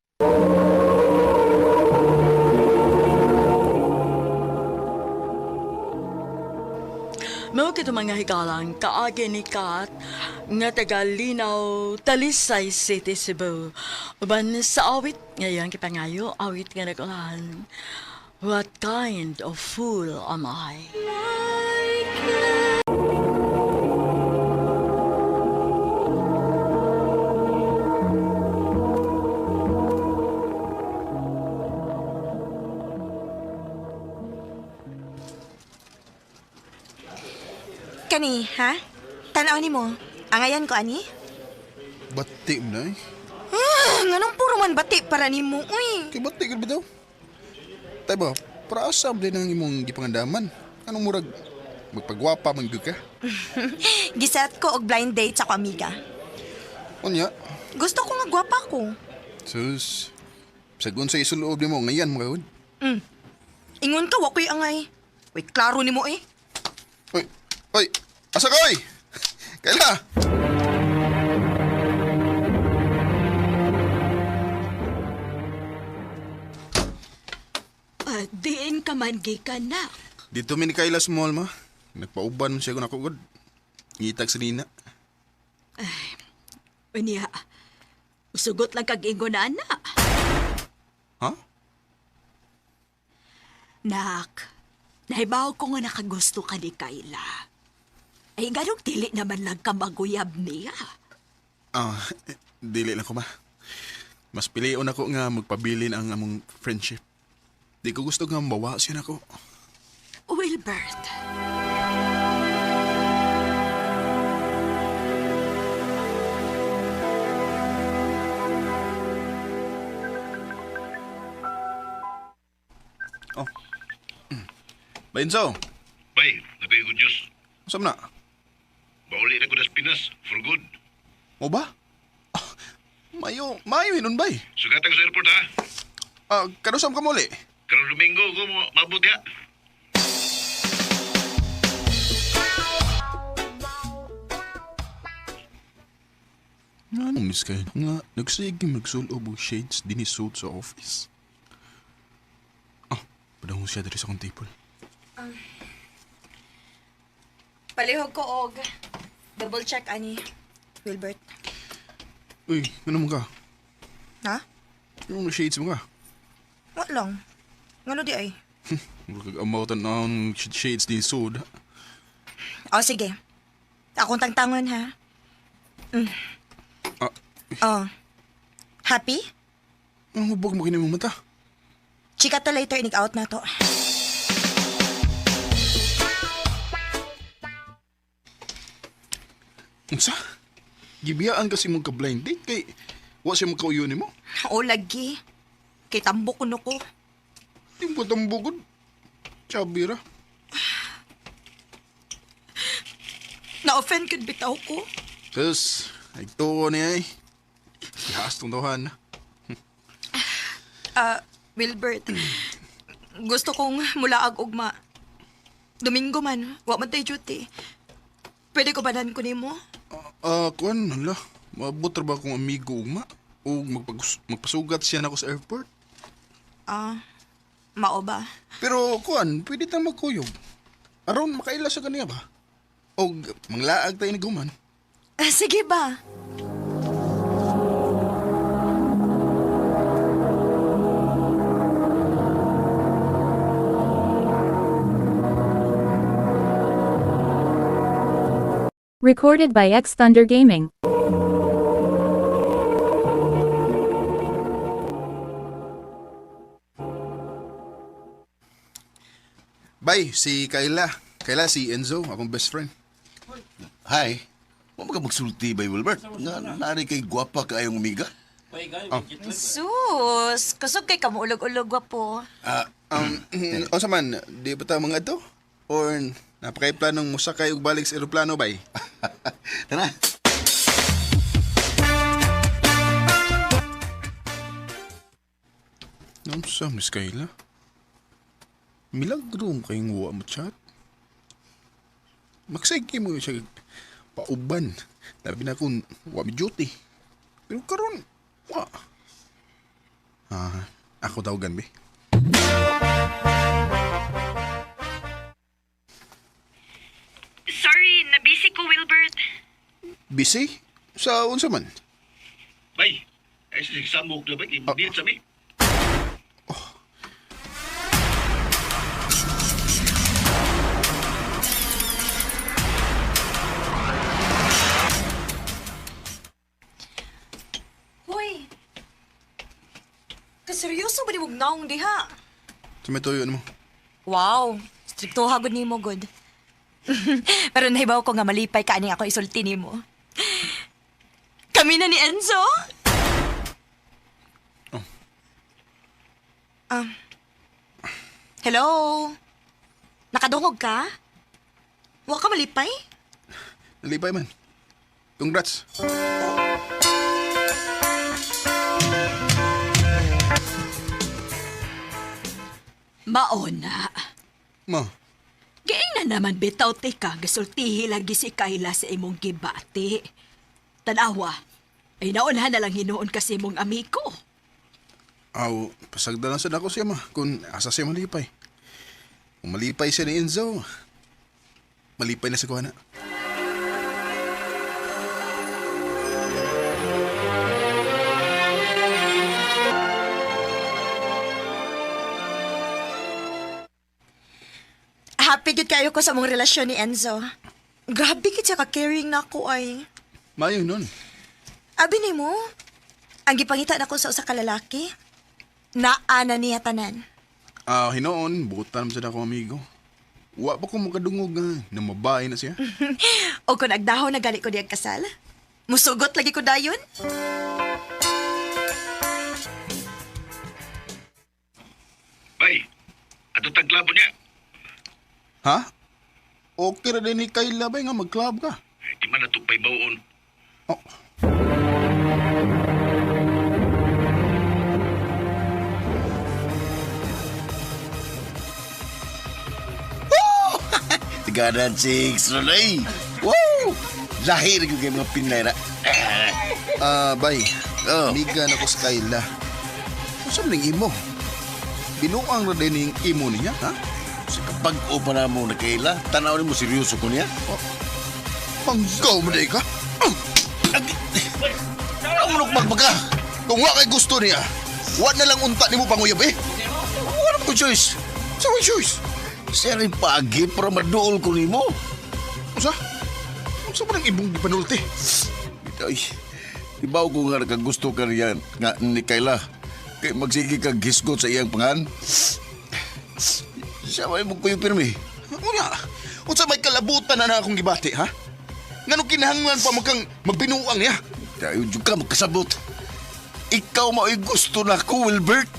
Mao kito mga higalang kaagi ni Kat nga taga Linaw, Talisay City, Cebu. Uban sa awit ngayon kipangayo, awit nga nagulahan. What kind of fool am I? Kani, ha? Tanaw nimo. Angayan ko ani? Bati mo na eh. Ah, nganong puro man bati para nimo, uy. Kay bati gud ba daw? Tay ba, para asa din ang imong gipangandaman? Anong murag magpagwapa man gyud ka? Giset ko og blind date sa ko amiga. Unya, Gusto ko nga gwapa ko. sus. Sagun sa isuloob nimo ngayon mga gud. Ingon ka wa ko'y angay. Uy, klaro nimo eh. Oy, oy, asa ka oy? Kaila. Diin ka man gikan na. Dito mi ni Kayla small ma. Nagpauban man siya kun ako gud. Ngitag sa nina. Unya, usugot lang kag ingon na anak. Ha? Nak, nahibaw ko nga nakagusto ka ni Kayla. Ay, ganong dili naman lang ka maguyab niya. Ah, dili lang ko ma. Mas pilion ako nga magpabilin ang among friendship. Di ko gusto nga mawa siya nako. Wilbert. Oh. Bainso, Bay, nabi good news. saan na? Bauli na ko das Pinas, for good. Mo ba? Ah, mayo, mayo hinon bay. Sugatan ko sa airport ha. Ah, kanusam ka muli? Karong Domingo ko mo mabot ya. Nga nung miss kayo nga, nagsige magsulob og shades din suit sa office. Ah, padahon siya diri sa akong table. Palihog ko og double check ani. Wilbert. Uy, ano mo ka? Ha? Yung shades mo ka? Wa lang. Ngano di ay? Murag amaw tan-awon shades din suit. O sige. Akong tangtangon ha. Ah, Oh. Happy? ang hubog mo kini mong mata. Chika ta later inig out na to. Unsa? Gibiyaan kasi mong ka-blind date kay wa siya magkauyo nimo. O lagi. Kay tambok kuno ko. Di mo tambugod. Chabira. Na-offend gud bitaw ko. Sus, ay tuo niya eh. Ihas tong tawhan. Ah, Wilbert. Gusto kong mulaag ugma. Domingo man, wa man tay duty. Pwede ko banan ko nimo? Ah, kuan, hala. Maabot ra ba akong amigo ugma? O magpasugat siya nako sa airport? Ah, mao ba? Pero kuan, pwede tang magkuyog. Aron makaila sa kaniya ba? O manglaag tayo ni guman. Ah, sige ba? Recorded by X Thunder Gaming. Bye, si Kayla. Kayla, si Enzo, akong best friend. Hi. Wa man ka magsulti bay Wilbert. Nga nari kay gwapa kaayong amiga. Oh. Sus, kusog kay kamuulog-ulog wa po. Ah, Unsa man, di ba ta mga to? Or napakay planong musakay ug balik sa eroplano bay? Tara. Unsa, Miss Kayla? Milagro mo kayong wa mo chat. Magsige mo siya pauban. Labi na kung wa mi duty. Pero karon wa. Ah, ako tawagan be. Sorry, nabisi ko, Wilbert. Busy? Sa unsa man? Bay, ay sa samok na bay, imudit sa mi. Hoy. Kaseryoso ba ni mong naong diha? Sa may tuyo mo. Wow, strikto hagod nimo good. Pero nahibaw ko nga malipay ka ani ako isulti nimo. Kami na ni Enzo. Oh. Hello. Nakadungog ka? Wa ka malipay? Nalipay man. Congrats. Maona. Ma, Giing na naman bitaw tika, gasultihi lagi si Kayla sa imong gibati. Tanawa, ay naunhan na lang hinuon kasi imong amigo. aw, pasagda lang sad ako siya ma kung asa siya malipay. Kung malipay siya ni Enzo, malipay na sa kuha na. Happy gid kayo ko sa mong relasyon ni Enzo. Grabe gid siya ka-caring na ako ay. Mayo nun. Abi nimo, ang gipangita nako sa usa ka lalaki, naa na niya tanan. Ah, hinoon, butan man sad ako amigo. Wa pa ko makadungog nga, namabae na siya. O kung agdahon na gali ko diyang kasal, musugot lagi ko dayon. Bay, ato tagklabo niya. Ha? Okay ra din ni Kayla bay nga mag-club ka. Ay, di man natupay bawon. Oh. Tiganan six ron ay. Wow! Lahi ra gyud kay mga Pinay ra. Ah, bay. Oh. Amiga na ko sa Kayla. Unsa man ning imo? Binuang ra din ning imo niya, ha? Sa kapag-o pa na mo na Kayla, tanaw nimo seryoso ko niya. Manggaw mo day ka. Ano mo magbaga? Kung wa kay gusto niya, wa na lang unta nimo panguyab eh. Wala ko choice. Sa way choice. Siya rin paagi para maduol ko nimo. Unsa? Unsa man ang imong gipanulti? Ay, ibaw ko nga nakagusto ka riyan nga ni Kayla. Kay magsige ka gisgot sa iyang pangan. Siya may mo kuyo pirmi. Unya, unsa may kalabutan na na akong gibati, ha? Ngano kinahanglan pa mo kang magbinuang niya? Tayo jud ka magkasabot. Ikaw mao'y gusto na ko, Wilbert.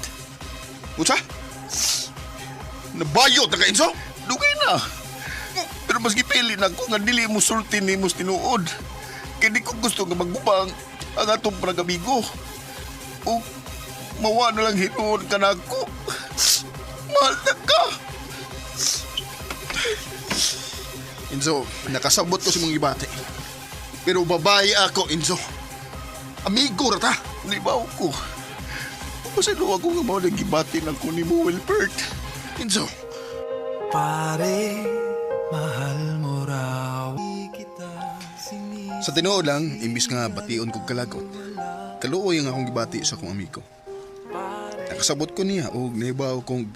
Unsa? Nabayot na ka, Enzo? Dugay na. Pero mas gipili na ko nga dili mo sulti nimo sa tinuod. Kay di ko gusto nga magbubang ang atong panagamigo. O mawa na lang hinuon ka na ako. Mahal na ka. Enzo, nakasabot ko sa mong gibati. Pero babae ako, Enzo. Amigo ra ta. Libaw ko. Pasalo ako nga mao nang gibati ng ko ni mo, Wilbert. Enzo, Pare, mahal mo raw. Sa tinuod lang, imbis nga bation kog kalagot. Kaluoy ang akong gibati sa akong amigo. Nakasabot ko niya og nahibaw kong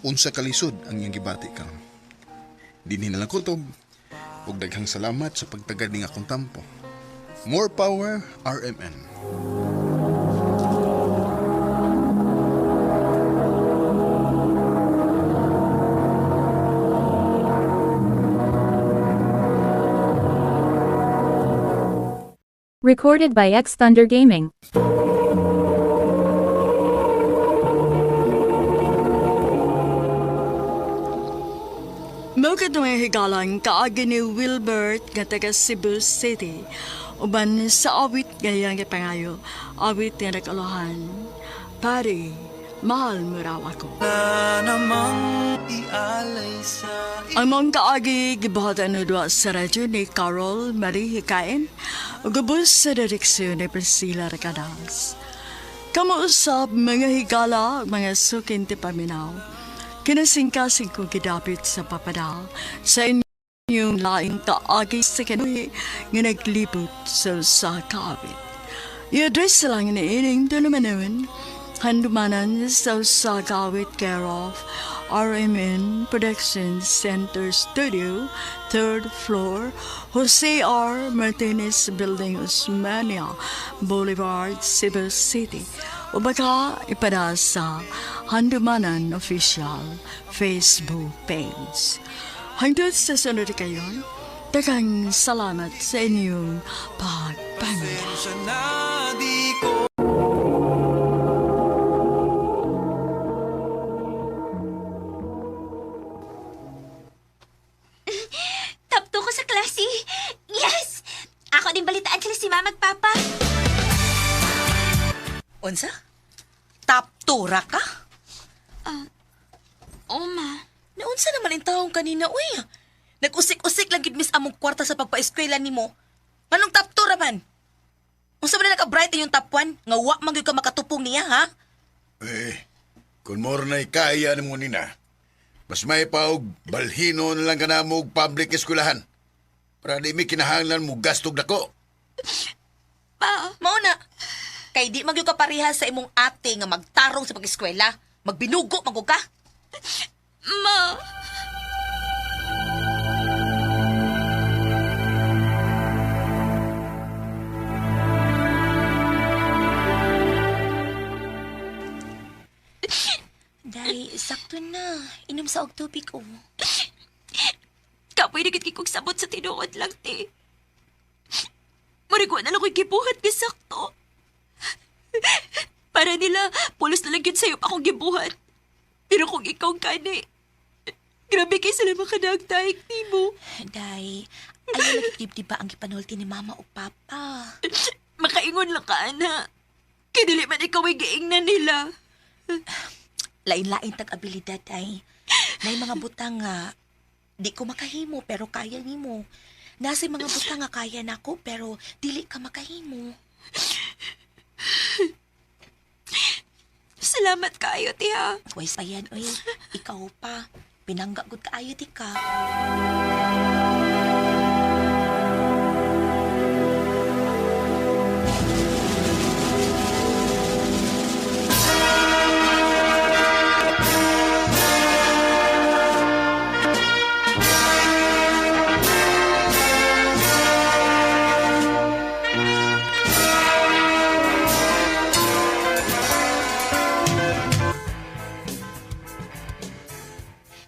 unsa kalisod ang iyang gibati karon. Dinhi na lang kutob ug daghang salamat sa pagtagad ning akong tampo. More power, RMN. Recorded by X Thunder Gaming. Mao kadtong higalan kaagi ni Wilbert nga taga Cebu City. Uban sa awit nga iyang gipangayo, awit nga nag-alohan. Pare, mahal mo raw ako. Na namang ialay sa Ang mong kaagi gibuhatan na duwa sa radyo ni Carol Marie Hikain ug gubos sa direksyon ni Priscilla Recadas. Kamuusap mga higala ug mga sukin ti paminaw. Kinasingkasing kong gidapit sa papadal sa inyong laing kaagi sa kanuhi nga naglibot sa usa ka awit. I-address lang ni ining tulumanon, handumanan sa usa ka awit care of RMN Production Center Studio, third floor, Jose R. Martinez Building, Osmania Boulevard, Cebu City. O baka ipada sa Handumanan Official Facebook page. Hangtod sa sunod kayon, daghang salamat sa inyong pagpamilya. Pasensya na di ko Top 2 ko sa klase. Yes! Ako din balitaan sila si mama at papa. Unsa? Top 2 ra ka? Oh, ma. Naunsa naman ang taong kanina, uy. Nag-usik-usik lang gid miss among kwarta sa pagpa-eskwela nimo. Anong top 2 ra man? Unsa man naka-bright inyong top 1? Nga wa man gyud ka makatupong niya, ha? Eh, kung more na'y kaya nimo nina, mas may paog, balhino na lang ka na mo og public eskwelahan. Para di mi kinahanglan mo gastog dako. Pa, Mao na. Kay di man gyud ka pareha sa imong ate nga magtarong sa pag-eskwela. Magbinugo man gud ka. ma. Day, sakto na. Inom sa og tubig, oh. Kapoy na gid kay kog sabot sa tinuod lang, te. Murag wa na lang ko'y gibuhat nga sakto. Para nila, pulos na lang yun sa'yo akong gibuhat. Pero kung ikaw kani, grabe kay sila makadagdaig nimo. Day, ayaw lagi dibdib ba ang gipanulti ni mama o papa? Makaingon lang ka, ana. Kay dili man ikaw ay giingnan nila. Lain-lain tag abilidad ay. Nay mga butang nga di ko makahimo pero kaya nimo. Nasa mga butang nga kaya nako pero dili ka makahimo. Salamat kaayo, tiha. Wais pa yan, oy. Ikaw pa. Pinangga gud kaayo ti ka.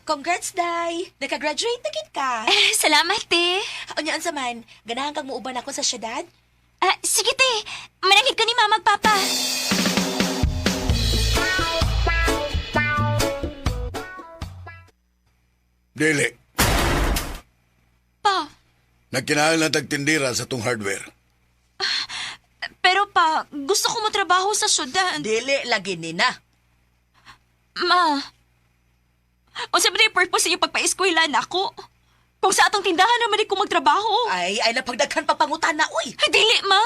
Congrats, Day! Nakagraduate na gid ka. Eh, salamat, te. Unya unsa man, ganahan kang muuban ako sa syudad? Ah, sige, te. Mananghid ka ni mama ag papa. Dili. Nagkinahanglan tag tindera sa tong hardware. Pero pa, gusto ko motrabaho sa syudad. Dili lagi ni na. Ma, unsa ba yung purpose sa inyong pagpa-eskwela nako? Kung sa atong tindahan naman ko magtrabaho. Ay, ay napagdaghan pa pangutana, uy. Dili, ma.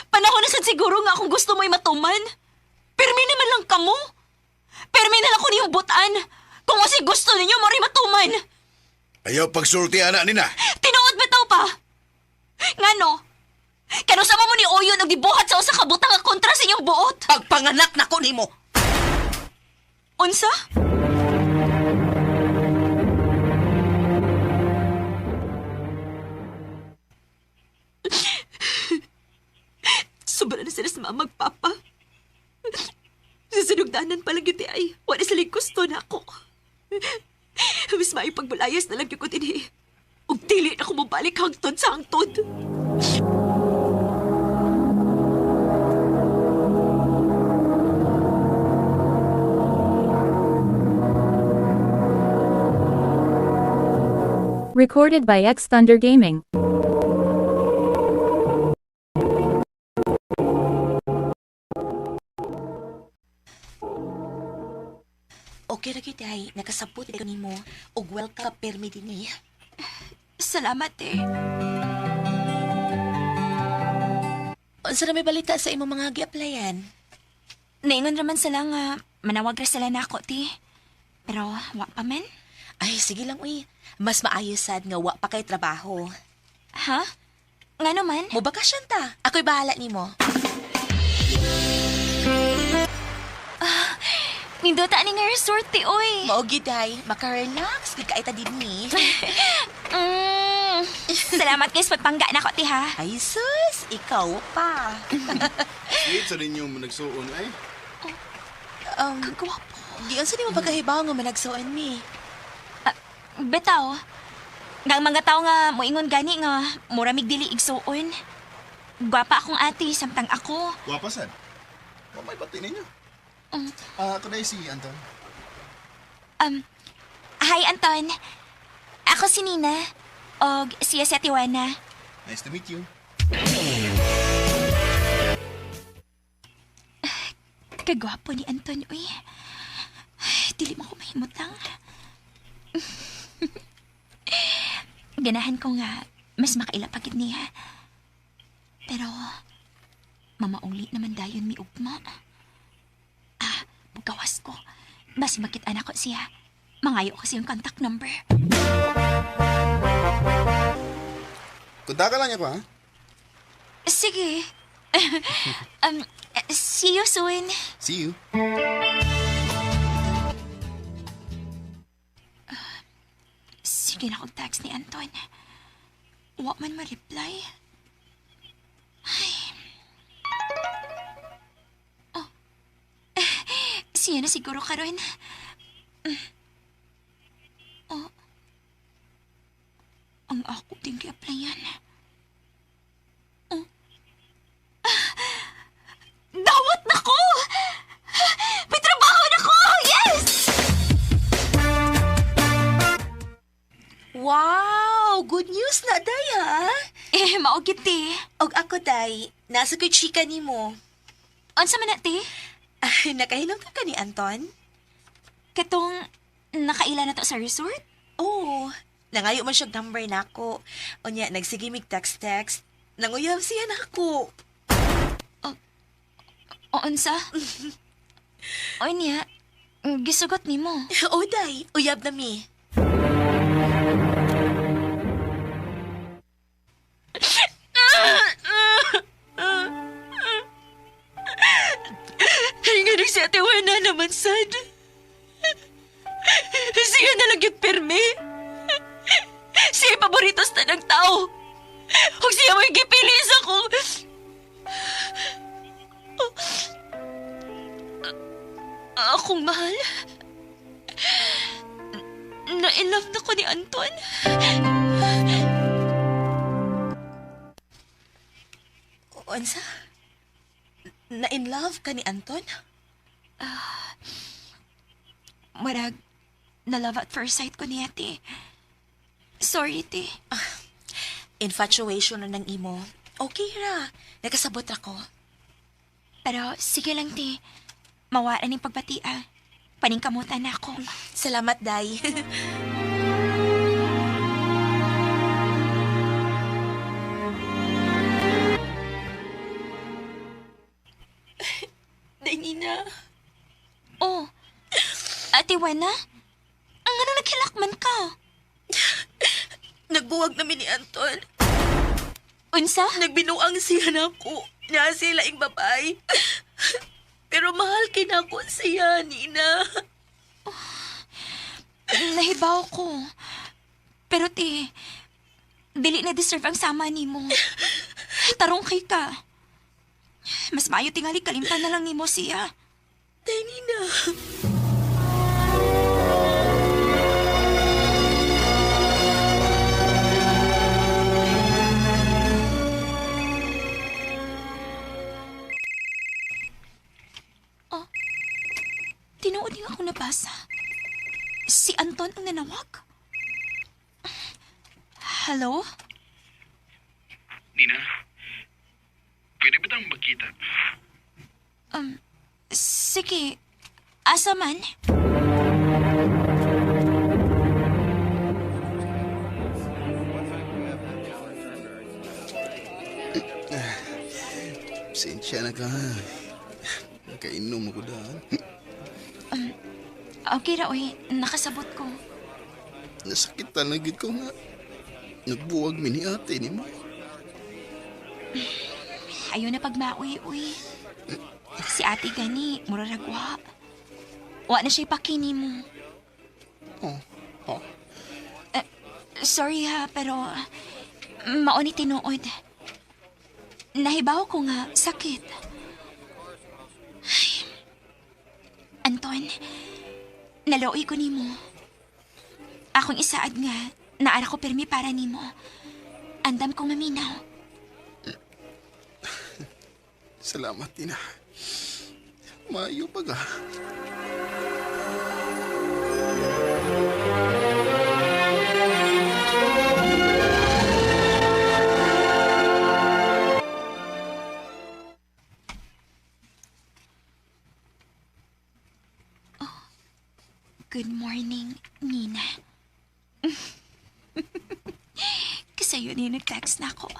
Panahon na sad siguro nga kung gusto mo'y matuman. Pirmi naman lang kamo. Pirmi na lang ko niyong butan. Kung unsay gusto ninyo, mo matuman. Ayaw pagsulti ana nina. Tinuod bitaw pa. Ngano? Kano sa mo ni Oyon og gibuhat sa usa ka butang nga kontra sa inyong buot? Pagpanganak nako nimo. Unsa? Sobra na sila sa mga magpapa. Sa sinugdanan pa lang yun ay, wala sila gusto na ako. Mas maipagbalayas na lang yung ko dinhi. Ug dili na ko mobalik hangtod sa hangtod. Recorded by X Thunder Gaming. Okay ra gyud ay nakasabot ko nimo og welcome permi dinhi. Salamat eh. Unsa na may balita sa imong mga gi-applyan? Naingon raman sila nga manawag ra sila nako ti. Pero wa pa man. Ay, sige lang uy. Mas maayo sad nga wa pa kay trabaho. Ha? Ngano man? Mo bakasyon ta. Ako'y bahala nimo. Nindota ani nga resort ti oy. Mao gyud ay maka-relax gid kay ta dinhi. Salamat guys pagpangga nako ti ha. Ay sus, ikaw pa. Wait sa ninyo mo nagsuon ay. Kagwapo. Giunsa nimo pagkahibaw nga managsuon mi? Bitaw. Nga ang mga tao nga moingon gani nga mura mig dili igsuon. Gwapa akong ate samtang ako. Gwapa sad. Wa may bati ninyo. Ah, ako na si Anton. Hi Anton. Ako si Nina. Og siya si Ate Juana. Nice to meet you. Kagwapo ni Anton, uy. Ay, dili mo ko mahimutang. Ganahan ko nga, mas makaila pa gid niya. Pero, mamauli naman dayon mi ugma. Ah, bugawas ko. Basi makita na ko siya. Mangayo ko siyang contact number. Konta ka lang niya ko ha. Sige. um, See you soon. See you. Sige na kong text ni Anton. Wa man ma-reply. Ay. Oh. Siya na siguro karon. Oh. Ang ako din gi-applyan. Oh. Dawat na ko! May trabaho na ko! Yes! Wow, good news na day ha. Eh, mao gid ti. Og ako day, nasa ko'y chika nimo. Unsa man na ti? Ay, nakahinom ka ni Anton? Katong nakaila na to sa resort? Oo. Nangayo man siya number nako. Unya, nagsige mig text-text. Nanguyab siya nako. O unsa? O niya, gisugot nimo. O day, uyab na mi. Ay, nga si Ate Juana naman, sad. Siya na lang yung pirmi. Siya yung paborito sa tanang tao. Huwag siya may gipili sa kong... Akong mahal. Na-in-love na ko ni Anton. Unsa? Na in love ka ni Anton? Marag, na love at first sight ko niya, te. Sorry, te. Infatuation na ng imo. Okay ra. Nakasabot ra ko. Pero sige lang, te. Mawala ning pagbati, ah. Paningkamutan na ako. Salamat, Day. Day, Nina. Oh, Ate Wena? Ang ano naghilak man ka? Nagbuwag namin ni Anton. Unsa? Nagbinuang siya na ako. Na sila ing babay. Pero mahal kinako siya, Nina. Nahibaw ko. Pero te, dili na deserve ang sama nimo. Tarong kay ka. Mas maayo tingali kalimtan na lang nimo siya. Day, Nina. Tinuod nga ako nabasa. Si Anton ang nanawag. Hello? Nina, pwede ba tayong magkita? Sige. Asa man? Sensya na ka. Nakainom ako daan. Okay ra, oy. Nakasabot ko. Nasakitan na gid ko nga. Nagbuwag mi ni ate ni mo. Ayaw na pagmaoy-uy. Si ate gani, mura ragwa. Wa na siya ipakini mo. Oh, oh. Sorry ha, pero mao ni tinuod. Nahibaw ko nga sakit. Ay. Anton, nalooy ko nimo. Akong isaad nga, naara ko pirmi para nimo. Andam kong maminaw. Salamat, Tina. Maayo pa ka. Good morning, Nina. Kasi yun yung nag-text na ako.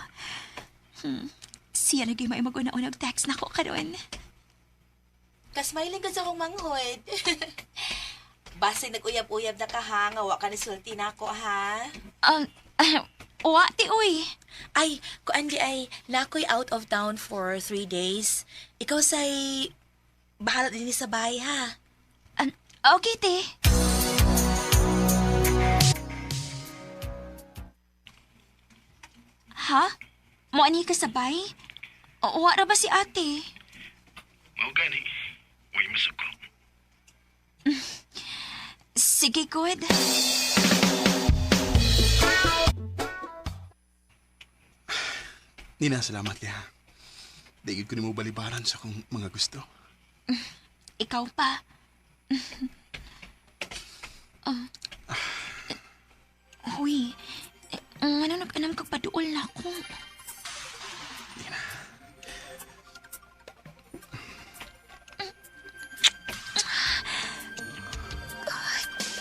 Siya lagi may mag-una-una text na ako karon. Kasmiling ka sa akong manghod. Basig nag-uyab-uyab na ka ha, nga wa ka ni sulti na ako ha. Um, wa ti uy. Ay, kuan di ay, nakoy out of town for 3 days. Ikaw say, bahala din sa bahay ha. Okay, te. Ha? Mo ani ka sabay? O, wa ra ba si ate? Mao gani. Uy, masuko. Sige, good. Nina, salamat ya. Di gid ko nimo balibaran sa akong mga gusto. Ikaw pa. Huy, eh, ano nag-anam kag paduol na ako?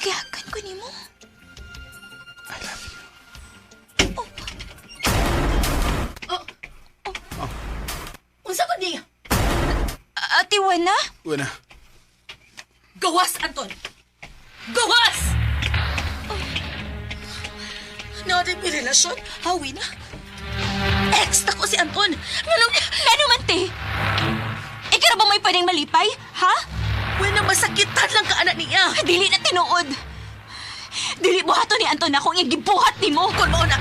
Kayakan ko nimo. I love you. Unsa ko ni? Ate Wena? Wena, Gawas, Anton! Gawas! Oh. Natin may relasyon? Hawi na. Ex na ko si Anton! Nganong... Ngano man, te? Ikaw ra ba may pwedeng malipay? Ha? Wala masakitan lang ka anak niya. Dili na tinuod. Dili buhaton ni Anton ako ang gibuhat nimo. Kung mao na,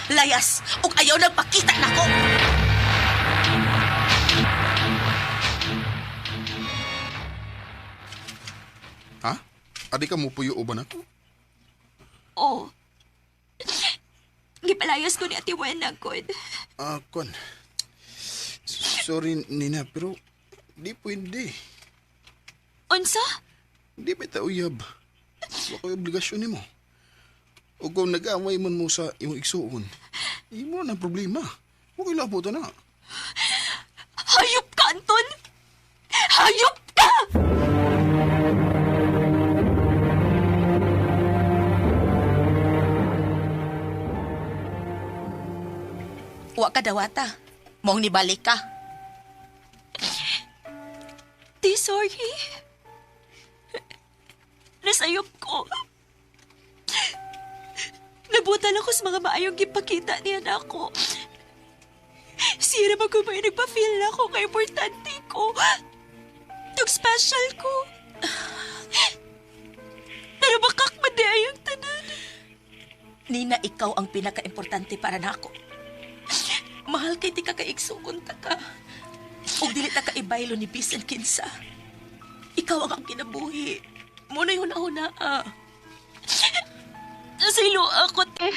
layas, ug ayaw nagpakita nako. ha? Adi ka mo puyo uban ako? Oh. Gipalayas ko ni Ate Wena, good. Ah, kwan. Sorry, Nina, pero di pwede. Unsa? Di ba ta uyab? Wa ko'y obligasyon nimo. O kung nag-away man mo sa imong igsuon, Imo na problema. Huwag ilabot na. Hayop ka, Anton! Hayop ka! Wa ka dawata. Mong nibalik ka. Di, sorry. Nasayop ko. Nabutan ako sa mga maayong gipakita niya na ako. Sira ba may nagpa-feel na ako kay importante ko. Tug special ko. Pero bakak ang tanan. Nina, ikaw ang pinaka-importante para nako. Mahal kay di ka kaigsugon ta ka. Ug dili ta ka ibaylo ni bisan kinsa. Ikaw ang akong kinabuhi. Mo na yung una ah. Nasilo ako, te.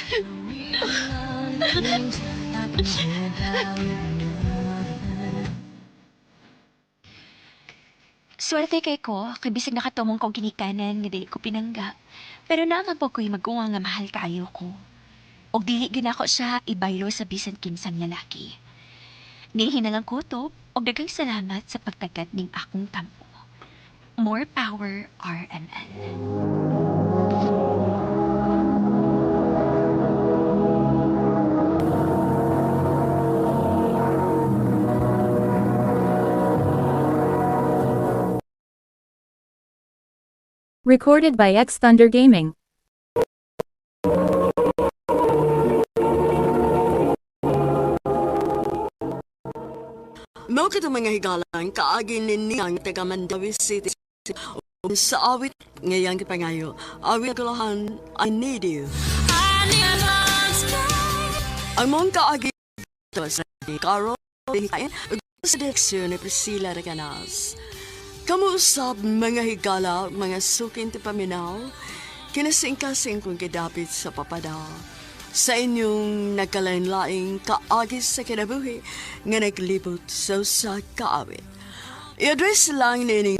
Swerte kay ko, kay bisag nakatumong kong ginikanan nga dili ko pinangga. Pero naangag po ko'y maguwang nga mahal kaayo ko. Og dili gyud nako siya ibaylo sa bisan kinsang lalaki. Nihin na lang kutob og daghang salamat sa pagtagat ning akong tampo. More power, RMN. Recorded by X Thunder Gaming. Mao kitong mga higalang kaagi ni ang taga Mandawi City ug sa awit ngayang gipangayo. Awit kulahan, I Need You. Ang mong kaagi ito sa Carol Hikayan ug sa direksyon ni Priscilla Recanas. Kamuusap mga higala, mga sukin ti paminaw, kinasingkasing kong gidapit sa papada. Sa inyong nagkalain-laing kaagi sa kinabuhi nga naglibot sa usa kaawit. I-address lang nining